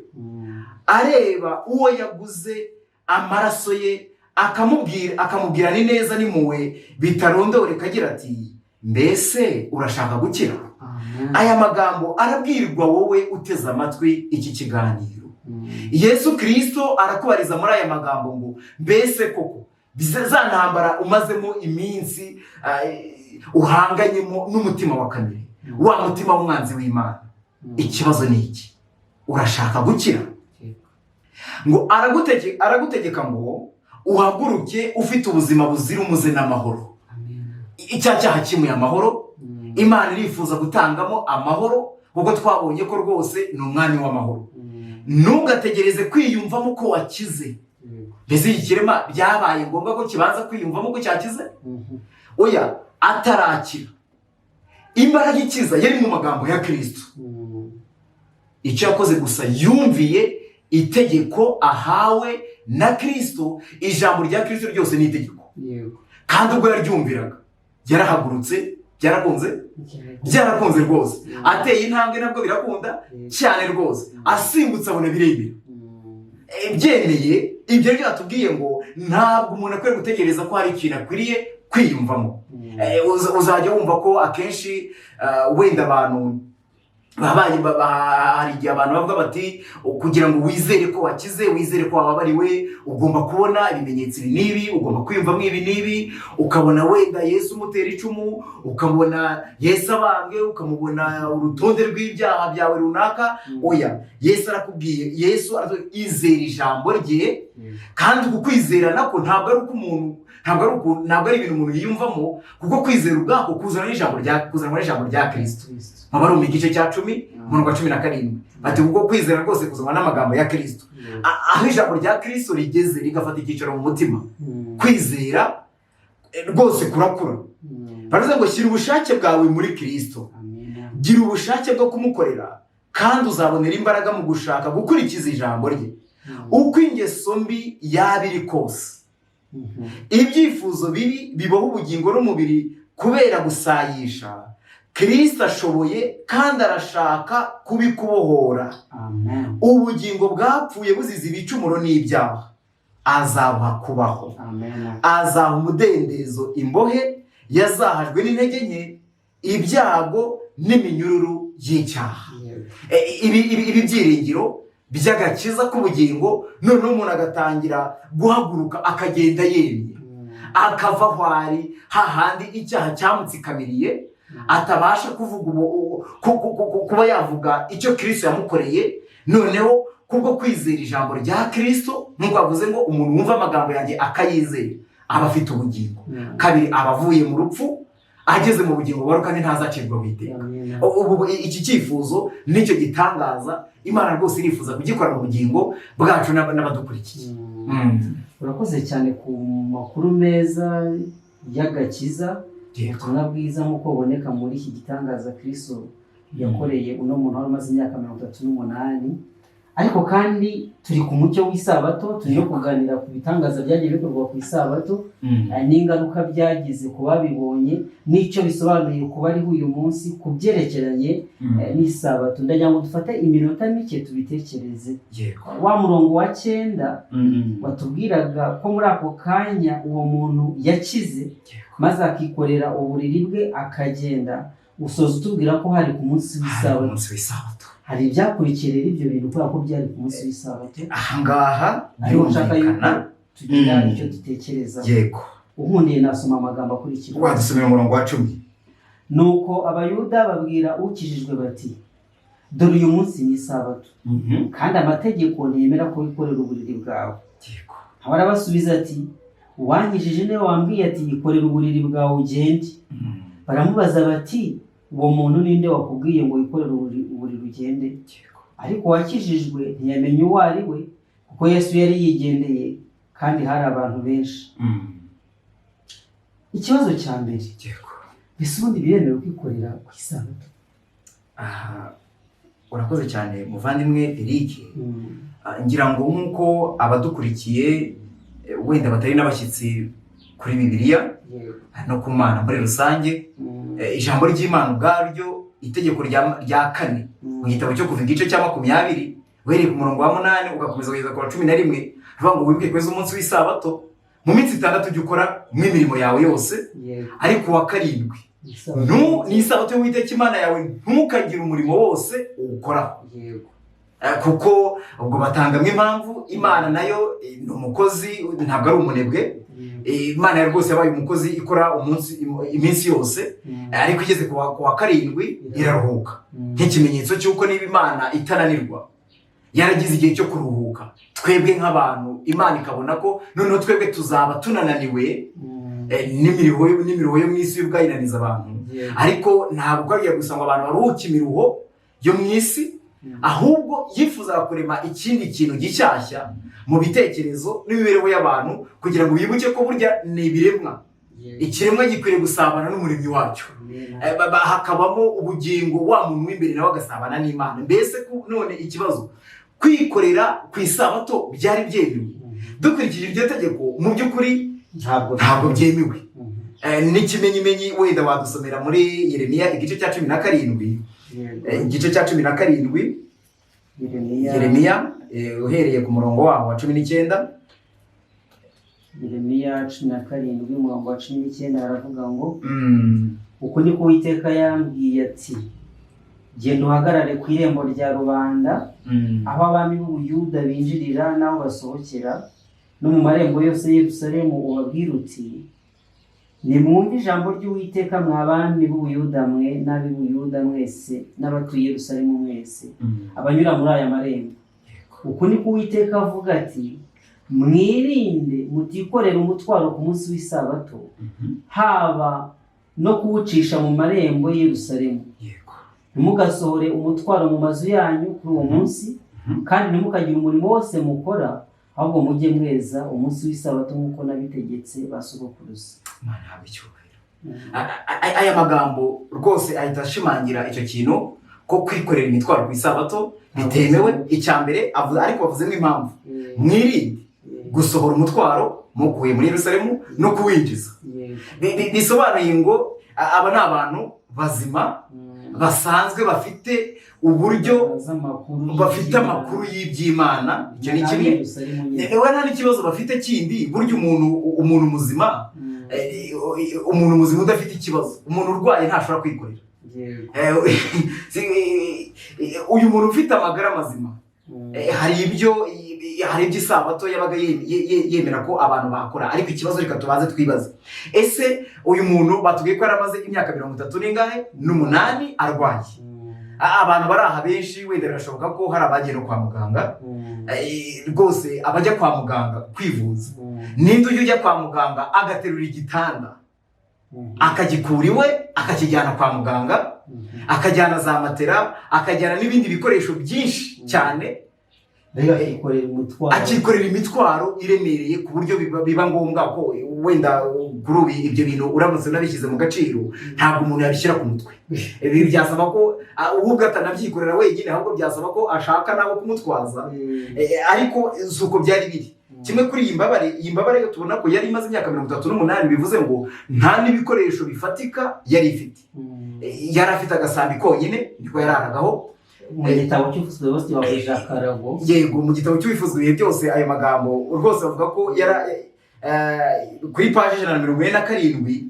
areba uwo yaguze amaraso ye, akamubwira ni neza n'impuhwe bitarondoreka agira ati: "Mbese urashaka gukira?" Amen. Aya magambo arabwirwa wowe uteze amatwi iki kiganiro. Yesu Kristo arakubariza muri aya magambo ngo: "Mbese koko za ntambara umazemo iminsi, uhanganyemo n'umutima wa kamere?" Wa mutima w'umwanzi w'Imana, ikibazo ni iki? Urashaka gukira? Ngo aragutegeka ngo uhaguruke ufite ubuzima buzira umuze n'amahoro. Icya cyaha kimuye amahoro. Imana irifuza gutangamo amahoro, kuko twabonye ko rwose ni umwami w'amahoro. Ntugategereze kwiyumvamo ko wakize. Mbese iki kirema byabaye ngombwa ko kibanza kwiyumvamo ko cyakize? Oya, atarakira, imbaraga ikiza yari mu magambo ya Kirisito. Icyo yakoze gusa, yumviye itegeko ahawe na Kirisito. Ijambo rya Kirisito ryose ni itegeko, kandi ubwo yaryumviraga yarahagurutse. Byarakunze, byarakunze rwose. Ateye intambwe nabwo birakunda cyane rwose. Asimbutse abona biremera. Byemeye ibyo ryo atubwiye ngo ntabwo umuntu akwiye gutegereza ko hari ikintu akwiriye kwiyumvamo. Uzajya wumva ko akenshi wenda abantu babaye hari igihe abantu bavuga bati kugira ngo wizere ko wakize, wizere ko wababariwe, ugomba kubona ibimenyetso ibi n'ibi, ugomba kwiyumvamo ibi n'ibi, ukabona wenda Yesu umutera icumu, ukabona Yesu abambwe, ukamubona urutonde rw'ibyaha byawe runaka. Oya, Yesu arakubwiye, Yesu aratubwiye, izera ijambo rye. Kandi uku kwizera nako ntabwo ari uko umuntu, ntabwo ari ibintu umuntu yiyumvamo, kuko kwizera ubwako kuzanwa n'ijambo rya Kristo. Mu igice cya 10, umurongo wa 17, bati kuko kwizera rwose kuzanwa n'amagambo ya Kristo. Aho ijambo rya Kristo rigeze rigafata icyicaro mu mutima, kwizera rwose kurakura. Baravuze ngo shyira ubushake bwawe muri Kristo, gira ubushake bwo kumukorera, kandi uzabonera imbaraga mu gushaka gukurikiza ijambo rye. Uko ingeso mbi yaba iri kose, ibyifuzo bibi biboha ubugingo n'umubiri kubera gusayisha, Kristo ashoboye kandi arashaka kubikubohora. Amen. Ubugingo bwapfuye buzize ibicumuro n'ibyaha azabuha kubaho. Amen. Azaha umudendezo imbohe yazahajwe n'intege nke, ibyago n'iminyururu y'icyaha. Ibi byiringiro by'agakiza k'ubugingo, noneho umuntu agatangira guhaguruka akagenda yemye, akava aho ari hahandi icyaha cyamutsikamiriye, atabasha kuvuga kuba yavuga icyo Kristo yamukoreye. Noneho kubwo kwizera ijambo rya Kristo, nk'uko bavuze ngo umuntu wumva amagambo yanjye akayizera aba afite ubugingo. Kabiri, aba avuye mu rupfu ageze mu bugingo buhoraho, kandi ntazacirwa iteka. Amen. Ubu iki cyifuzo nicyo gitangaza Imana rwose irifuza kugikora mu bugingo bwacu n'abadukurikiye. Urakoze cyane ku makuru meza y'agakiza, ubutumwa bwiza nk'uko buboneka muri iki gitangaza Kristo yakoreye uno muntu wari umaze imyaka 38. Ariko kandi turi ku mucyo w'isabato, turi no kuganira ku bitangaza byagiye bikorwa ku isabato, n'ingaruka byagize ku babibonye, n'icyo bisobanuye ku bariho uyu munsi ku byerekeranye n'isabato. Ndagira ngo dufate iminota mike tubitekereze. Wa murongo wa 9 watubwiraga ko muri ako kanya uwo muntu yakize, maze akikorera uburiri bwe akagenda, usoza utubwira ko hari ku munsi Hari w'isabato. umunsi w'isabato. Hari ibyakurikiye rero ibyo bintu kubera ko byari ku munsi w'isabato. Ahangaha Ariko nshaka yuko birumvikana. tugira icyo dutekereza. Unkundiye nasoma amagambo akurikira. Wadusomera umurongo wa 10. Nuko Abayuda babwira ukijijwe bati: "Dore uyu munsi ni isabato, kandi amategeko ntiyemera ko wikorera uburiri bwawe." Arabasubiza ati: "Uwankijije niwe wambwiye ati: 'Ikorere uburiri bwawe ugende.'" Baramubaza bati: "Uwo muntu ninde wakubwiye ngo wikorere uburiri ugende?" Ariko uwakijijwe ntiyamenya uwo ari we, kuko Yesu yari yigendeye kandi hari abantu benshi. Ikibazo cya mbere: mbese ubundi biremewe kwikorera ku isabato? Aha, urakoze cyane muvandimwe Eric. Ngira ngo nk'uko abadukurikiye wenda batari n'abashyitsi kuri Bibiliya no ku Mana muri rusange, ijambo ry'Imana ubwaryo, itegeko rya kane mu gitabo cyo Kuva igice cya 20, uhereye ku murongo wa 8 ugakomeza kugeza ku wa 11, ruvuga ngo wibuke kweza umunsi w'isabato. Mu minsi 6 ujya ukora imirimo yawe yose, ariko uwa karindwi ni isabato y'Uwiteka Imana yawe, ntukagire umurimo wose uwukoraho. Kuko ubwo batangamo impamvu. Imana nayo ni umukozi, ntabwo ari umunebwe. Imana rwose yabaye umukozi ikora umunsi iminsi yose, ariko igeze ku wa karindwi iraruhuka, nk'ikimenyetso cy'uko niba Imana itananirwa yaragize igihe cyo kuruhuka, twebwe nk'abantu Imana ikabona ko noneho twebwe tuzaba tunananiwe, n'imiruho yo mu isi y'ubwayinaniza abantu. Ariko ntabwo ari gusa ngo abantu baruhuke imiruho yo mu isi, ahubwo yifuzaga kurema ikindi kintu gishyashya mu bitekerezo n'imibereho y'abantu, kugira ngo bibuke ko burya ni ibiremwa, ikiremwa gikwiriye gusabana n'umuremyi wacyo. Hakabamo ubugingo, wa muntu w'imbere nawe agasabana n'Imana. Mbese none ikibazo, kwikorera ku isabato byari byemewe? Dukurikije iryo tegeko, mu by'ukuri ntabwo byemewe. N'ikimenyimenyi wenda wadusomera muri Yeremiya igice cya 17, igice cya 17 Yeremiya, uhereye ku murongo waho wa 19. Yeremiya 17 umurongo wa 19 haravuga ngo: "Uku niko Uwiteka yambwiye ati: Genda uhagarare ku irembo rya rubanda, aho abami b'Ubuyuda binjirira n'aho basohokera, no mu marembo yose y'i Yerusalemu, ubabwire uti: Nimwumve ijambo ry'Uwiteka, mwa bami b'Ubuyuda mwe n'ab'i Buyuda mwese n'abatuye i Yerusalemu mwese, abanyura muri aya marembo. Uku niko Uwiteka avuga ati: Mwirinde mutikorera umutwaro ku munsi w'isabato, haba no kuwucisha mu marembo y'i Yerusalemu. Ntimugasohore umutwaro mu mazu yanyu kuri uwo munsi, kandi ntimukagire umurimo wose mukora, ahubwo mujye mweza umunsi w'isabato nk'uko nabitegetse ba sogokuruza." Imana ihabwe icyubahiro. Aya magambo rwose ahita ashimangira icyo kintu ko kwikorera imitwaro ku isabato bitemewe. Icya mbere ariko bavuzemo impamvu: mwirinde gusohora umutwaro mukuye muri Yerusalemu no kuwinjiza. Bisobanuye ngo aba ni abantu bazima basanzwe bafite uburyo bazi amakuru, bafite amakuru y'iby'Imana. Icyo ni kimwe. Niba nta n'ikibazo bafite kindi, burya umuntu muzima udafite ikibazo, umuntu urwaye ntashobora kwikorera. Uyu muntu ufite amagara mazima, hari ibyo isabato yabaga yemera ko abantu bakora. Ariko ikibazo reka tubanze twibaze: ese uyu muntu batubwiye ko yari amaze imyaka 38 n'ingahe n'umunani arwaye? Abantu bari aha benshi, wenda birashoboka ko hari abagiye no kwa muganga. Rwose abajya kwa muganga kwivuza, ninde ujya kwa muganga agaterura igitanda akagikura iwe akakijyana kwa muganga, akajyana za matera, akajyana n'ibindi bikoresho byinshi cyane, Mbega akikorera umutwaro. Akikorera imitwaro iremereye ku buryo biba ngombwa ko wenda kuri ubu ibyo bintu uramutse unabishyize mu gaciro, ntabwo umuntu yabishyira ku mutwe. Ibi byasaba ko ubwo atanabyikorera wenyine, ahubwo byasaba ko ashaka nabo kumutwaza. Ariko si uko byari biri. Kimwe kuri iyi mbabare, iyi mbabare yo tubona ko yari imaze imyaka 38, bivuze ngo nta n'ibikoresho bifatika yari ifite. Yari afite agasambi konyine, niko yararagaho. Mu gitabo cy'Uwifuzwa bose bakoresha akarago. Yego, mu gitabo cy'Uwifuzwa ibihe byose, ayo magambo rwose bavuga ko yara kuri paji 147,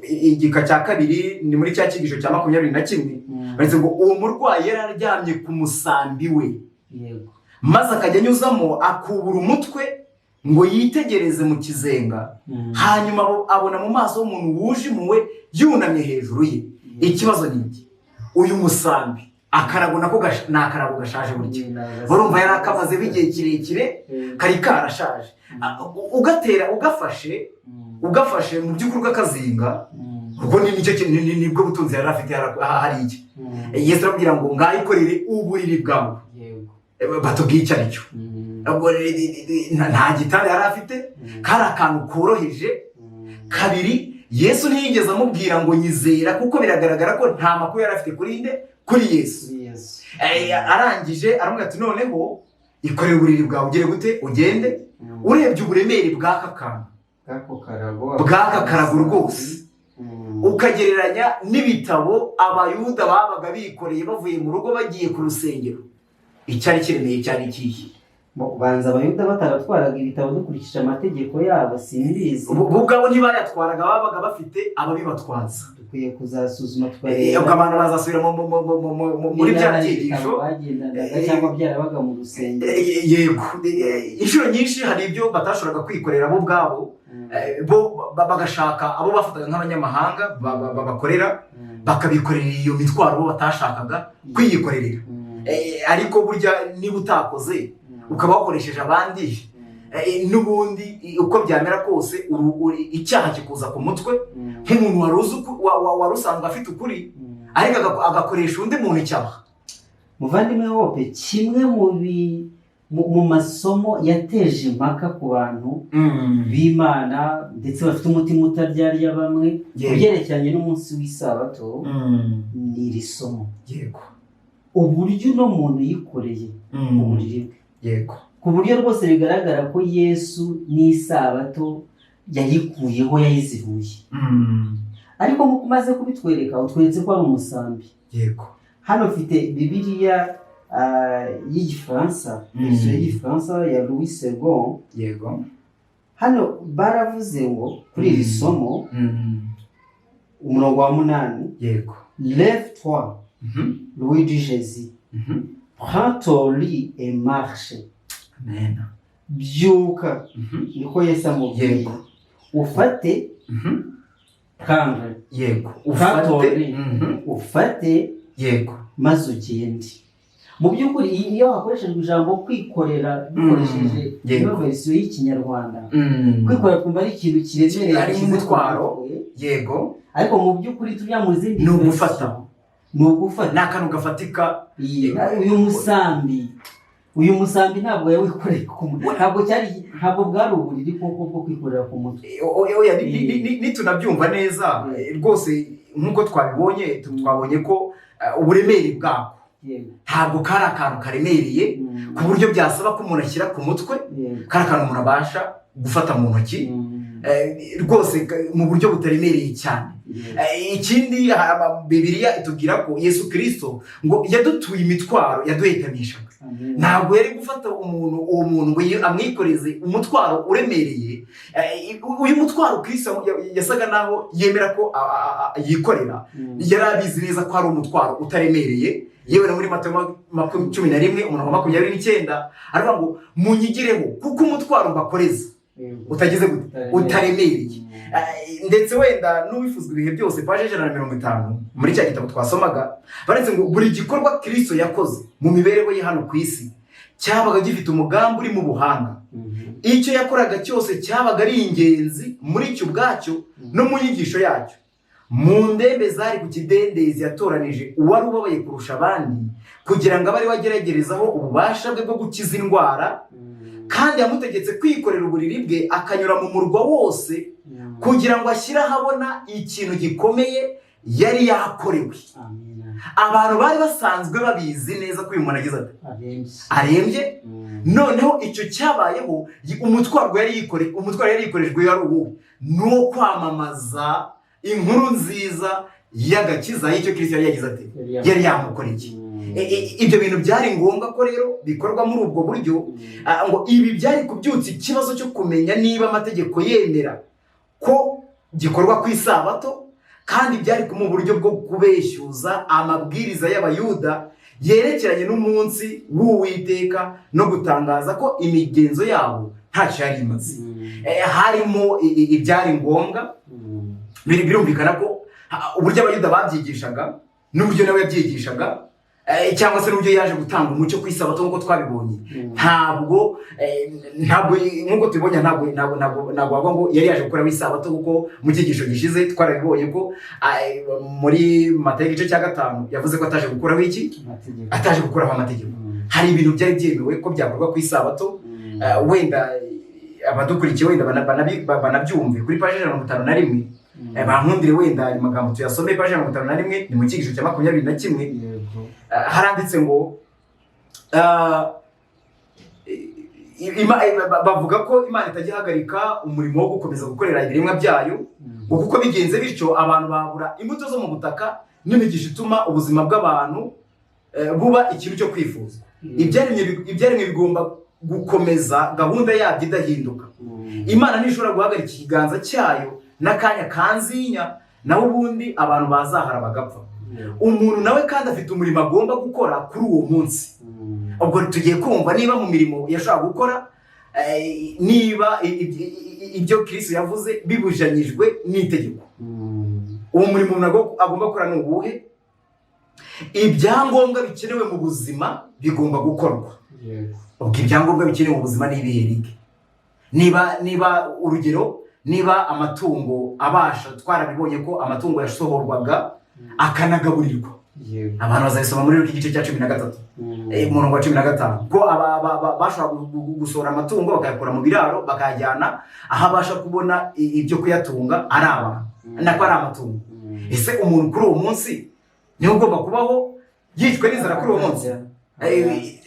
igika cya kabiri, ni muri cya cyigisho cya 21, banditse ngo uwo murwayi yari aryamye ku musambi we, maze akajya anyuzamo akubura umutwe ngo yitegereze mu kizenga, hanyuma abona mu maso h'umuntu wuje impuhwe yunamye hejuru ye. Ikibazo ni iki: uyu musambi, akarago nako ni akarago gashaje burya, urumva yari akamazeho igihe kirekire, kari karashaje. Ugatera ugafashe mu by'ukuri ukakazinga, ubwo ni nicyo nibwo butunzi yari afite hariya. Yesu aramubwira ngo ngaho ikorere uburiri bwawe. Batubwiye icyo ari cyo. Ubwo nta gitanda yari afite, kari akantu koroheje. Kabiri, Yesu ntiyigeze amubwira ngo nyizera, kuko biragaragara ko nta makuru yari afite kuri nde? Kuri Yesu. Kuri Yesu. Arangije aramubwira ati: noneho ikorere uburiri bwawe, ugere gute? Ugende. Urebye uburemere bw'aka kantu, bw'ako karago, bw'aka karago rwose, ukagereranya n'ibitabo Abayuda babaga bikoreye bavuye mu rugo bagiye ku rusengero, icyari kiremeye cyari ikihe? Banza Abayuda bataratwaraga ibitabo dukurikije amategeko yabo, simbizi. Bo ubwabo ntibayatwaraga, babaga bafite ababibatwaza. Dukwiye kuzasuzuma Ubwo abantu bazasubira muri niba bya hari byigisho ibitabo bagendanaga cyangwa byarabaga mu rusengero. Yego, inshuro nyinshi hari ibyo batashoboraga kwikorera bo ubwabo. Bo bagashaka abo bafataga nk'abanyamahanga babakorera, bakabikorera iyo mitwaro bo batashakaga kwiyikorerera. Ariko burya niba utakoze ukaba wakoresheje abandi, n'ubundi uko byamera kose icyaha kikuza ku mutwe nk'umuntu wari uzi wari usanzwe afite ukuri, ariko agakoresha undi muntu icyaha. Muvandimwe Hope, kimwe mu masomo yateje impaka ku bantu b'Imana ndetse bafite umutima utaryarya bamwe ku byerekeranye n'umunsi w'Isabato ni iri somo, uburyo uno muntu yikoreye uburiri bwe, ku buryo rwose bigaragara ko Yesu n'isabato yayikuyeho, yayiziruye. Ariko nk'uko umaze kubitwereka, utweretse ko ari umusambi. Hano mfite Bibiliya y'Igifaransa, version y'Igifaransa ya Louis Segond. Hano baravuze ngo kuri iri somo, umurongo wa 8: "Lève-toi, lui dit Jésus, prends ton lit et marche." Amen. Byuka, niko Yesu amubwiye. Ufate, prendre, prends ton Ufate. lit, ufate, maze ugende. Mu by'ukuri iyo hakoreshejwe ijambo kwikorera, dukoresheje ino version y'Ikinyarwanda, kwikorera twumva ari ikintu kiremereye, Ari gishyize ku nk'umutwaro. mutwe. Yego. Ariko mu by'ukuri tujya mu zindi Ni ugufata. version, ni ugufata. Ni akantu gafatika. Uyu musambi ntabwo yawikoreye ku mutwe, ntabwo cyari, ntabwo bwari uburiri koko bwo kwikorera ku mutwe. Oya, nitunabyumva neza, rwose nk'uko twabibonye, twabonye ko uburemere bwako ntabwo kari akantu karemereye ku buryo byasaba ko umuntu ashyira ku mutwe. Kari akantu umuntu abasha gufata mu ntoki, rwose mu buryo butaremereye cyane. Ikindi Bibiliya itubwira ko Yesu Kirisito ngo yadutuye imitwaro yaduhetamishaga. Amen. Ntabwo yari gufata umuntu, uwo muntu, ngo amwikoreze umutwaro uremereye. Uyu mutwaro Kirisito yasaga naho yemera ko yikorera, yari abizi neza ko ari umutwaro utaremereye. Yewe na muri Matayo 11 umurongo wa 29 aravuga ngo: "Munyigireho, kuko umutwaro mbakoreza utagize gute?" Utaremereye. Ndetse wenda n'uwifuzwa ibihe byose, paje 150 muri cya gitabo twasomaga, baretse ngo buri gikorwa Kirisito yakoze mu mibereho ye hano ku isi cyabaga gifite umugambi uri mu buhanga. Icyo yakoraga cyose cyabaga ari ingenzi muri cyo ubwacyo no mu nyigisho yacyo. Mu ndembe zari ku kidendezi yatoranije uwari ubabaye kurusha abandi kugira ngo abe ari we ageragerezaho ububasha bwe bwo gukiza indwara, kandi yamutegetse kwikorera uburiri bwe akanyura mu murwa wose kugira ngo ashyire ahabona ikintu gikomeye yari yakorewe. Amina. Abantu bari basanzwe babizi neza ko uyu muntu agize ati arembye. Arembye. Noneho icyo cyabayeho, umutwaro yari yikorejwe yari uwuhe? Ni uwo kwamamaza inkuru nziza y'agakiza y'icyo Kristo yari yagize ati yari yamukoreye. Ibyo bintu byari ngombwa ko rero bikorwa muri ubwo buryo. Ngo ibi byari kubyutsa ikibazo cyo kumenya niba amategeko yemera ko gikorwa ku Isabato, kandi byari mu buryo bwo kubeshyuza amabwiriza y'Abayuda yerekeranye n'umunsi w'Uwiteka no gutangaza ko imigenzo yabo ntacyo yari imaze. Harimo ibyari ngombwa. Birumvikana ko uburyo Abayuda babyigishaga n'uburyo nawe yabyigishaga, cyangwa se n'uburyo yaje gutanga umucyo ku Isabato nk'uko twabibonye, ntabwo nk'uko tubibonye, ntabwo wavuga ngo yari yaje gukuraho Isabato, kuko mu cyigisho gishize twarabibonye ko muri Matayo igice cya 5 yavuze ko ataje gukuraho iki? Amategeko. Ataje gukuraho amategeko. Hari ibintu byari byemewe ko byakorwa ku Isabato. Wenda abadukurikiye wenda banabyumve kuri paji 151. Bankundire wenda ayo magambo tuyasome. Paji 51 ni mu cyigisho cya 21. Haranditse ngo bavuga ko Imana itajya ihagarika umurimo wo gukomeza gukorera ibiremwa byayo, ngo kuko bigenze bityo abantu babura imbuto zo mu butaka n'imigisha ituma ubuzima bw'abantu buba ikintu cyo kwifuza. Ibyaremwe bigomba gukomeza gahunda yabyo idahinduka. Imana ntishobora guhagarika ikiganza cyayo n'akanya kanzinya, naho ubundi abantu bazahara bagapfa. Umuntu nawe kandi afite umurimo agomba gukora kuri uwo munsi. Ubwo tugiye kumva niba mu mirimo yashobora gukora. niba ibyo Kristo yavuze bibujanyijwe n'itegeko, uwo murimo umuntu agomba gukora ni uwuhe? Ibyangombwa bikenewe mu buzima bigomba gukorwa. Ubwo ibyangombwa bikenewe mu buzima ni ibihe, Eric? Niba urugero, niba amatungo abasha, twarabibonye ko amatungo yasohorwaga akanagaburirwa. Abantu bazabisoma muri Luka igice cya 13, umurongo wa 15, ko bashobora gusohora amatungo bakayakura mu biraro bakayajyana aho abasha kubona ibyo kuyatunga, ari abantu, nako ari amatungo. Ese umuntu kuri uwo munsi niwe ugomba kubaho yicwe n'inzara kuri uwo munsi?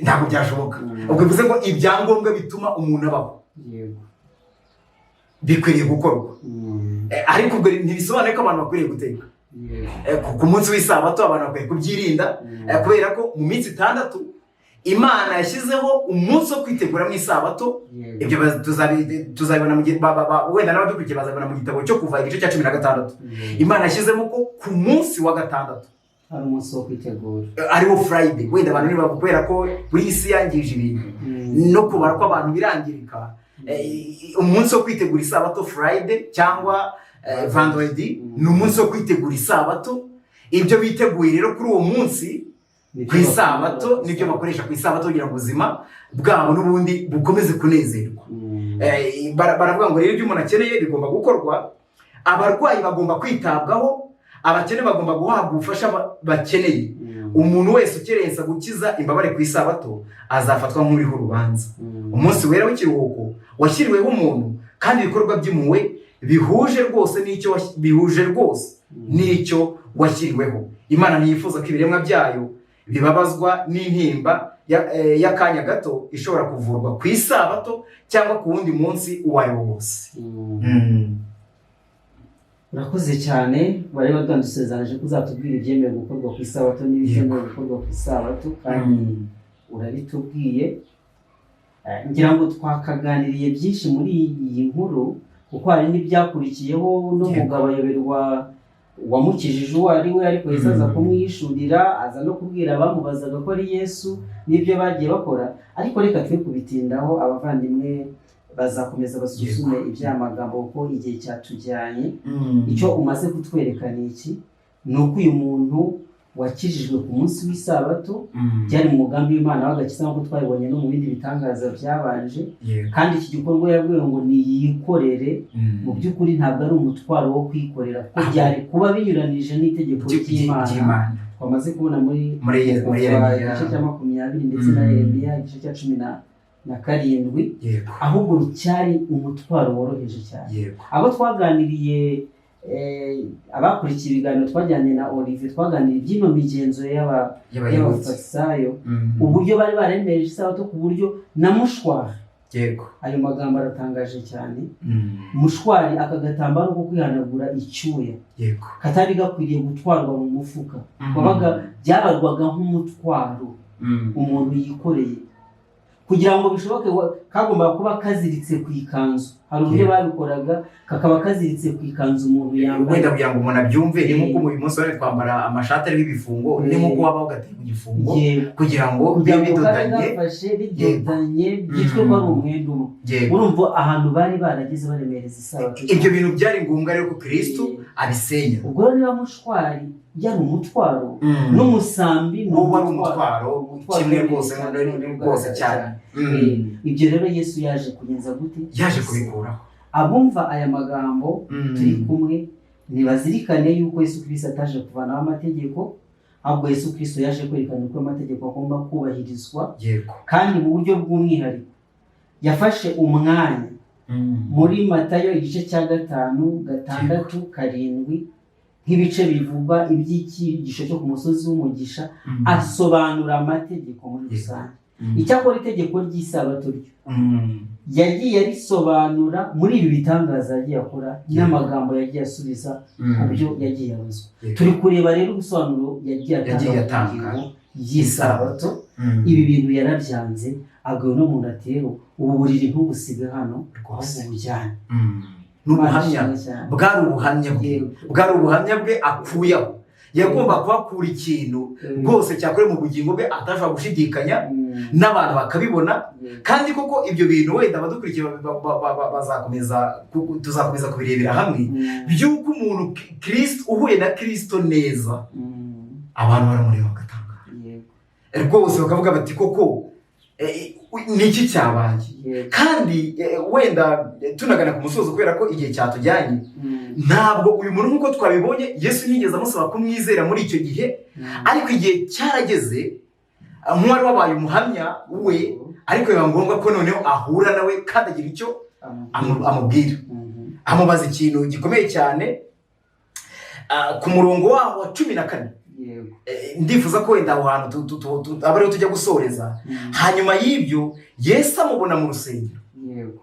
Ntabwo byashoboka. Ubwo bivuze ngo ibyangombwa bituma umuntu abaho bikwiriye gukorwa. Ariko ubwo ntibisobanuye ko abantu bakwiriye guteka. Ku munsi w'isabato abantu bakwiye kubyirinda, kubera ko mu minsi 6 Imana yashyizeho umunsi wo kwitegura mu isabato. Ibyo tuzabibona mu gihe wenda n'abadukurikiye bazabibona mu gitabo cyo Kuva igice cya 16. Imana yashyizemo ko ku munsi wa gatandatu ari umunsi wo kwitegura, ariwo Friday. Wenda abantu niba, kubera ko buri isi yangije ibintu no kubara ko abantu birangirika, umunsi wo kwitegura isabato, Friday cyangwa vendredi, ni umunsi wo kwitegura isabato. Ibyo biteguye rero kuri uwo munsi ku isabato nibyo bakoresha ku isabato, kugira ngo ubuzima bwabo n'ubundi bukomeze kunezerwa. Baravuga ngo rero ibyo umuntu akeneye bigomba gukorwa. Abarwayi bagomba kwitabwaho, abakene bagomba guhabwa ubufasha bakeneye. Umuntu wese ukerensa gukiza imbabare ku isabato azafatwa nk'uriho urubanza. Umunsi wera w'ikiruhuko washyiriweho umuntu, kandi ibikorwa by'impuhwe bihuje rwose n'icyo washyiriweho. Imana ntiyifuza ko ibiremwa byayo bibabazwa n'intimba y'akanya gato ishobora kuvurwa ku isabato cyangwa ku wundi munsi uwo ari wo wose. Urakoze cyane. Bari badusezeranije ko uzatubwira ibyemewe gukorwa ku isabato n'ibitemewe gukorwa ku isabato, kandi urabitubwiye. Ngira ngo twakaganiriye byinshi muri iyi nkuru, kuko hari n'ibyakurikiyeho n'umugabo ayoberwa uwamukijije uwo ari we, ariko Yesu aza kumwishurira, aza no kubwira abamubazaga ko ari Yesu n'ibyo bagiye bakora. Ariko reka twe kubitindaho, abavandimwe bazakomeza basuzume iby'amagambo kuko igihe cyatujyanye. Icyo umaze kutwereka ni iki? Ni uko uyu muntu wakijijwe ku munsi w'isabato byari mu mugambi w'Imana w'agakiza, nk'uko twabibonye no mu bindi bitangaza byabanje. Kandi iki gikorwa yabwiwe ngo niyikorere, mu by'ukuri ntabwo ari umutwaro wo kwikorera, kuko byari kuba binyuranije n'itegeko ry'Imana ry'Imana twamaze kubona muri muri Kuva Yeremiya igice cya 20 ndetse na Yeremiya igice cya 17. Ahubwo cyari umutwaro woroheje cyane. Abo twaganiriye, abakurikiye ibiganiro twajyanye na Olivier, twaganiriye iby'ino migenzo y'Abayahudi y'Abafarisayo, uburyo bari baremeje isabato ku buryo na mushwari, ayo magambo aratangaje cyane, mushwari, aka gatambaro ko kwihanagura icyuya, katari gakwiriye gutwarwa mu mufuka, wabaga byabarwaga nk'umutwaro umuntu yikoreye. Kugira ngo bishoboke, kagomba kuba kaziritse ku ikanzu. Hari uburyo babikoraga kakaba kaziritse ku ikanzu umuntu yambaye. Wenda kugira ngo umuntu abyumve, ni nk'uko uyu munsi wari twambara amashati ariho ibifungo, ni nk'uko wabaho ugatera igifungo kugira ngo kugira bibe ngo kabe bidodanye. Gafashe bidodanye, byitwe ko ari umwenda umwe. Urumva ahantu bari barageze baremereza isabato. Ibyo bintu byari ngombwa rero ko Kristo abisenya. Ubwo rero niba mushwari yari umutwaro, n'umusambi ni n'uwo ari umutwaro Umutwaro kimwe uremereye rwose cyane, rwose cyane. Ibyo rero Yesu yaje kugenza gute? Yaje kubikuraho. Abumva aya magambo turi kumwe ntibazirikane yuko Yesu Kirisito ataje kuvanaho amategeko, ahubwo Yesu Kirisito yaje kwerekana uko amategeko agomba kubahirizwa, kandi mu buryo bw'umwihariko yafashe umwanya muri Matayo igice cya 5, 6, 7, nk'ibice bivuga iby'icyigisho cyo ku musozi w'umugisha, asobanura amategeko muri rusange. Icyakora itegeko ry'isabato ryo yagiye arisobanura muri ibi bitangaza yagiye akora n'amagambo yagiye asubiza ku byo yagiye abazwa. Turi kureba rero ubusobanuro yagiye atanga Yagiye ku atanga. ngingo y'isabato. Ibi bintu yarabyanze, abwira uno muntu ati: "Rero ubu buriri ntubusige hano, ahubwo bujyane." Ni ubuhamya Imana ishimwe cyane. Bwari ubuhamya bwe. Bwari ubuhamya bwe akuyeho. Yagomba kuhakura ikintu rwose cyakorewe mu bugingo bwe atashobora gushidikanya, n'abantu bakabibona. Kandi koko ibyo bintu wenda abadukurikiye bazakomeza tuzakomeza kubirebera hamwe, by'uko umuntu Kristo uhuye na Kristo neza, abantu baramureba bagatangara rwose, bakavuga bati koko ni iki cyabaye? Kandi wenda tunagana ku musozo, kubera ko igihe cyatujyanye, ntabwo uyu muntu, nk'uko twabibonye, Yesu ntiyigeze amusaba kumwizera muri icyo gihe, ariko igihe cyarageze, nk'uwari wabaye umuhamya we, ariko biba ngombwa ko noneho ahura nawe kandi agira icyo amubwira, amubaza ikintu gikomeye cyane. Ku murongo waho wa 14, ndifuza ko wenda aho hantu aba ariho tujya gusoreza. Hanyuma y'ibyo Yesu amubona mu rusengero. Yego,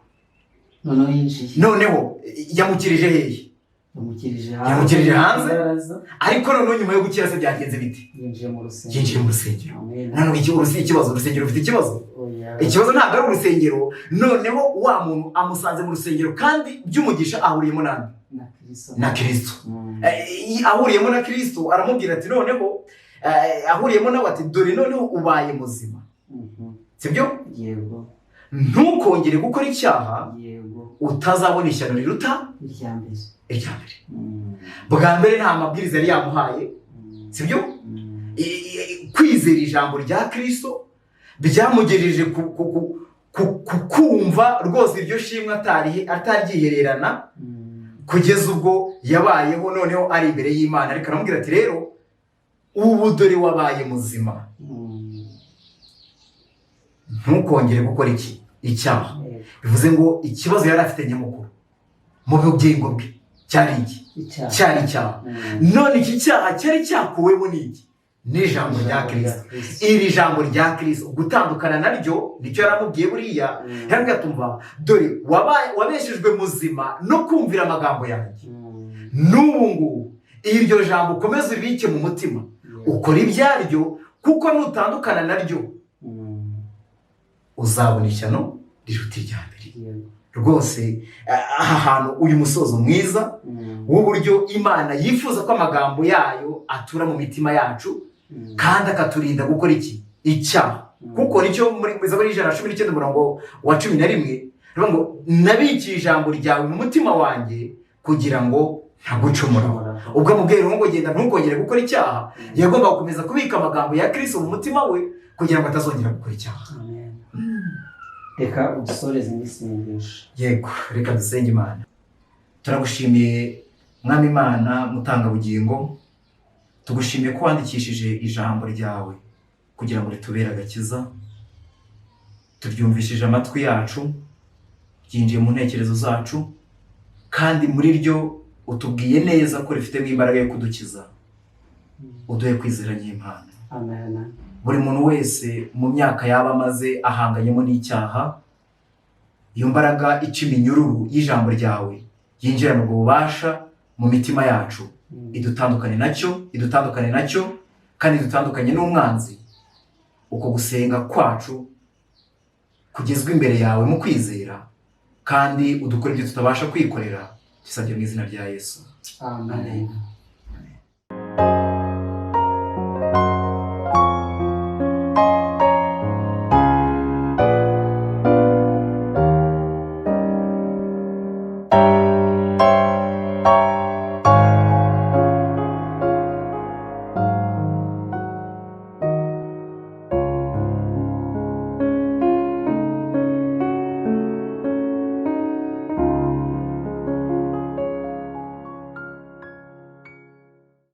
noneho yinjiye. Noneho yamukirije hehe? Yamukirije hanze. Yamukirije hanze. Ibaraza. Ariko noneho nyuma yo gukira se byagenze bite? Yinjiye mu rusengero. Yinjiye mu rusengero. Amen. Noneho ikibazo, urusengero rufite ikibazo? Oya. Ikibazo ntabwo ari urusengero. Noneho wa muntu amusanze mu rusengero, kandi by'umugisha ahuriyemo nande? Na Kristo. Na Kristo. Ahuriyemo na Kristo, aramubwira ati noneho, ahuriyemo nawe ati dore noneho ubaye muzima, sibyo? Yego. Ntukongere gukora icyaha, utazabona ishyano riruta irya mbere. Irya mbere. Bwa mbere nta mabwiriza yari yamuhaye, sibyo? Kwizera ijambo rya Kristo byamugejeje ku kumva rwose iryo shimwe ataryihererana, kugeza ubwo yabayeho noneho ari imbere y'Imana. Ariko aramubwira ati rero ubu dore wabaye muzima, ntukongere gukora iki? Icyaha. Bivuze ngo ikibazo yari afite nyamukuru mu bugingo bwe cyari iki? Icyaha. Cyari icyaha. None iki cyaha cyari cyakuwemo n'iki? N'ijambo rya Kristo. Iri jambo rya Kristo, gutandukana naryo, nicyo yaramubwiye buriya. Yaramubwiye ati umva, dore wabeshejwe muzima no kumvira amagambo yanjye. N'ubu ngubu iryo jambo ukomeze uribike mu mutima, ukora ibyaryo, kuko nutandukana naryo uzabona ishyano riruta irya mbere. Rwose aha hantu, uyu musozo mwiza w'uburyo Imana yifuza ko amagambo yayo atura mu mitima yacu, kandi akaturinda gukora iki? Icyaha. Kuko nicyo muri Zaburi 119 umurongo wa 11 rivuga ngo nabikiye ijambo ryawe mu mutima wanjye kugira ngo ntagucumuraho. Ubwo amubwiye ngo genda ntukongere gukora icyaha, yagomba gukomeza kubika amagambo ya Kristo mu mutima we kugira ngo atazongera gukora icyaha. Amen. Reka udusoreze n'isengesho. Yego, reka dusenge Imana. Turagushimiye Mwami Imana mutangabugingo, tugushimiye ko wandikishije ijambo ryawe kugira ngo ritubere agakiza. Turyumvishije amatwi yacu, ryinjiye mu ntekerezo zacu, kandi muri ryo utubwiye neza ko rifitemo imbaraga yo kudukiza. Uduhe kwizera ny'impano. Amen. Buri muntu wese mu myaka yaba amaze ahanganyemo n'icyaha, iyo mbaraga ica iminyururu y'ijambo ryawe yinjirana ubwo bubasha mu mitima yacu, idutandukane nacyo, idutandukane nacyo, kandi idutandukanye n'umwanzi. Uko gusenga kwacu kugezwa imbere yawe mu kwizera, kandi udukore ibyo tutabasha kwikorera. Tusabye mu izina rya Yesu. Amen.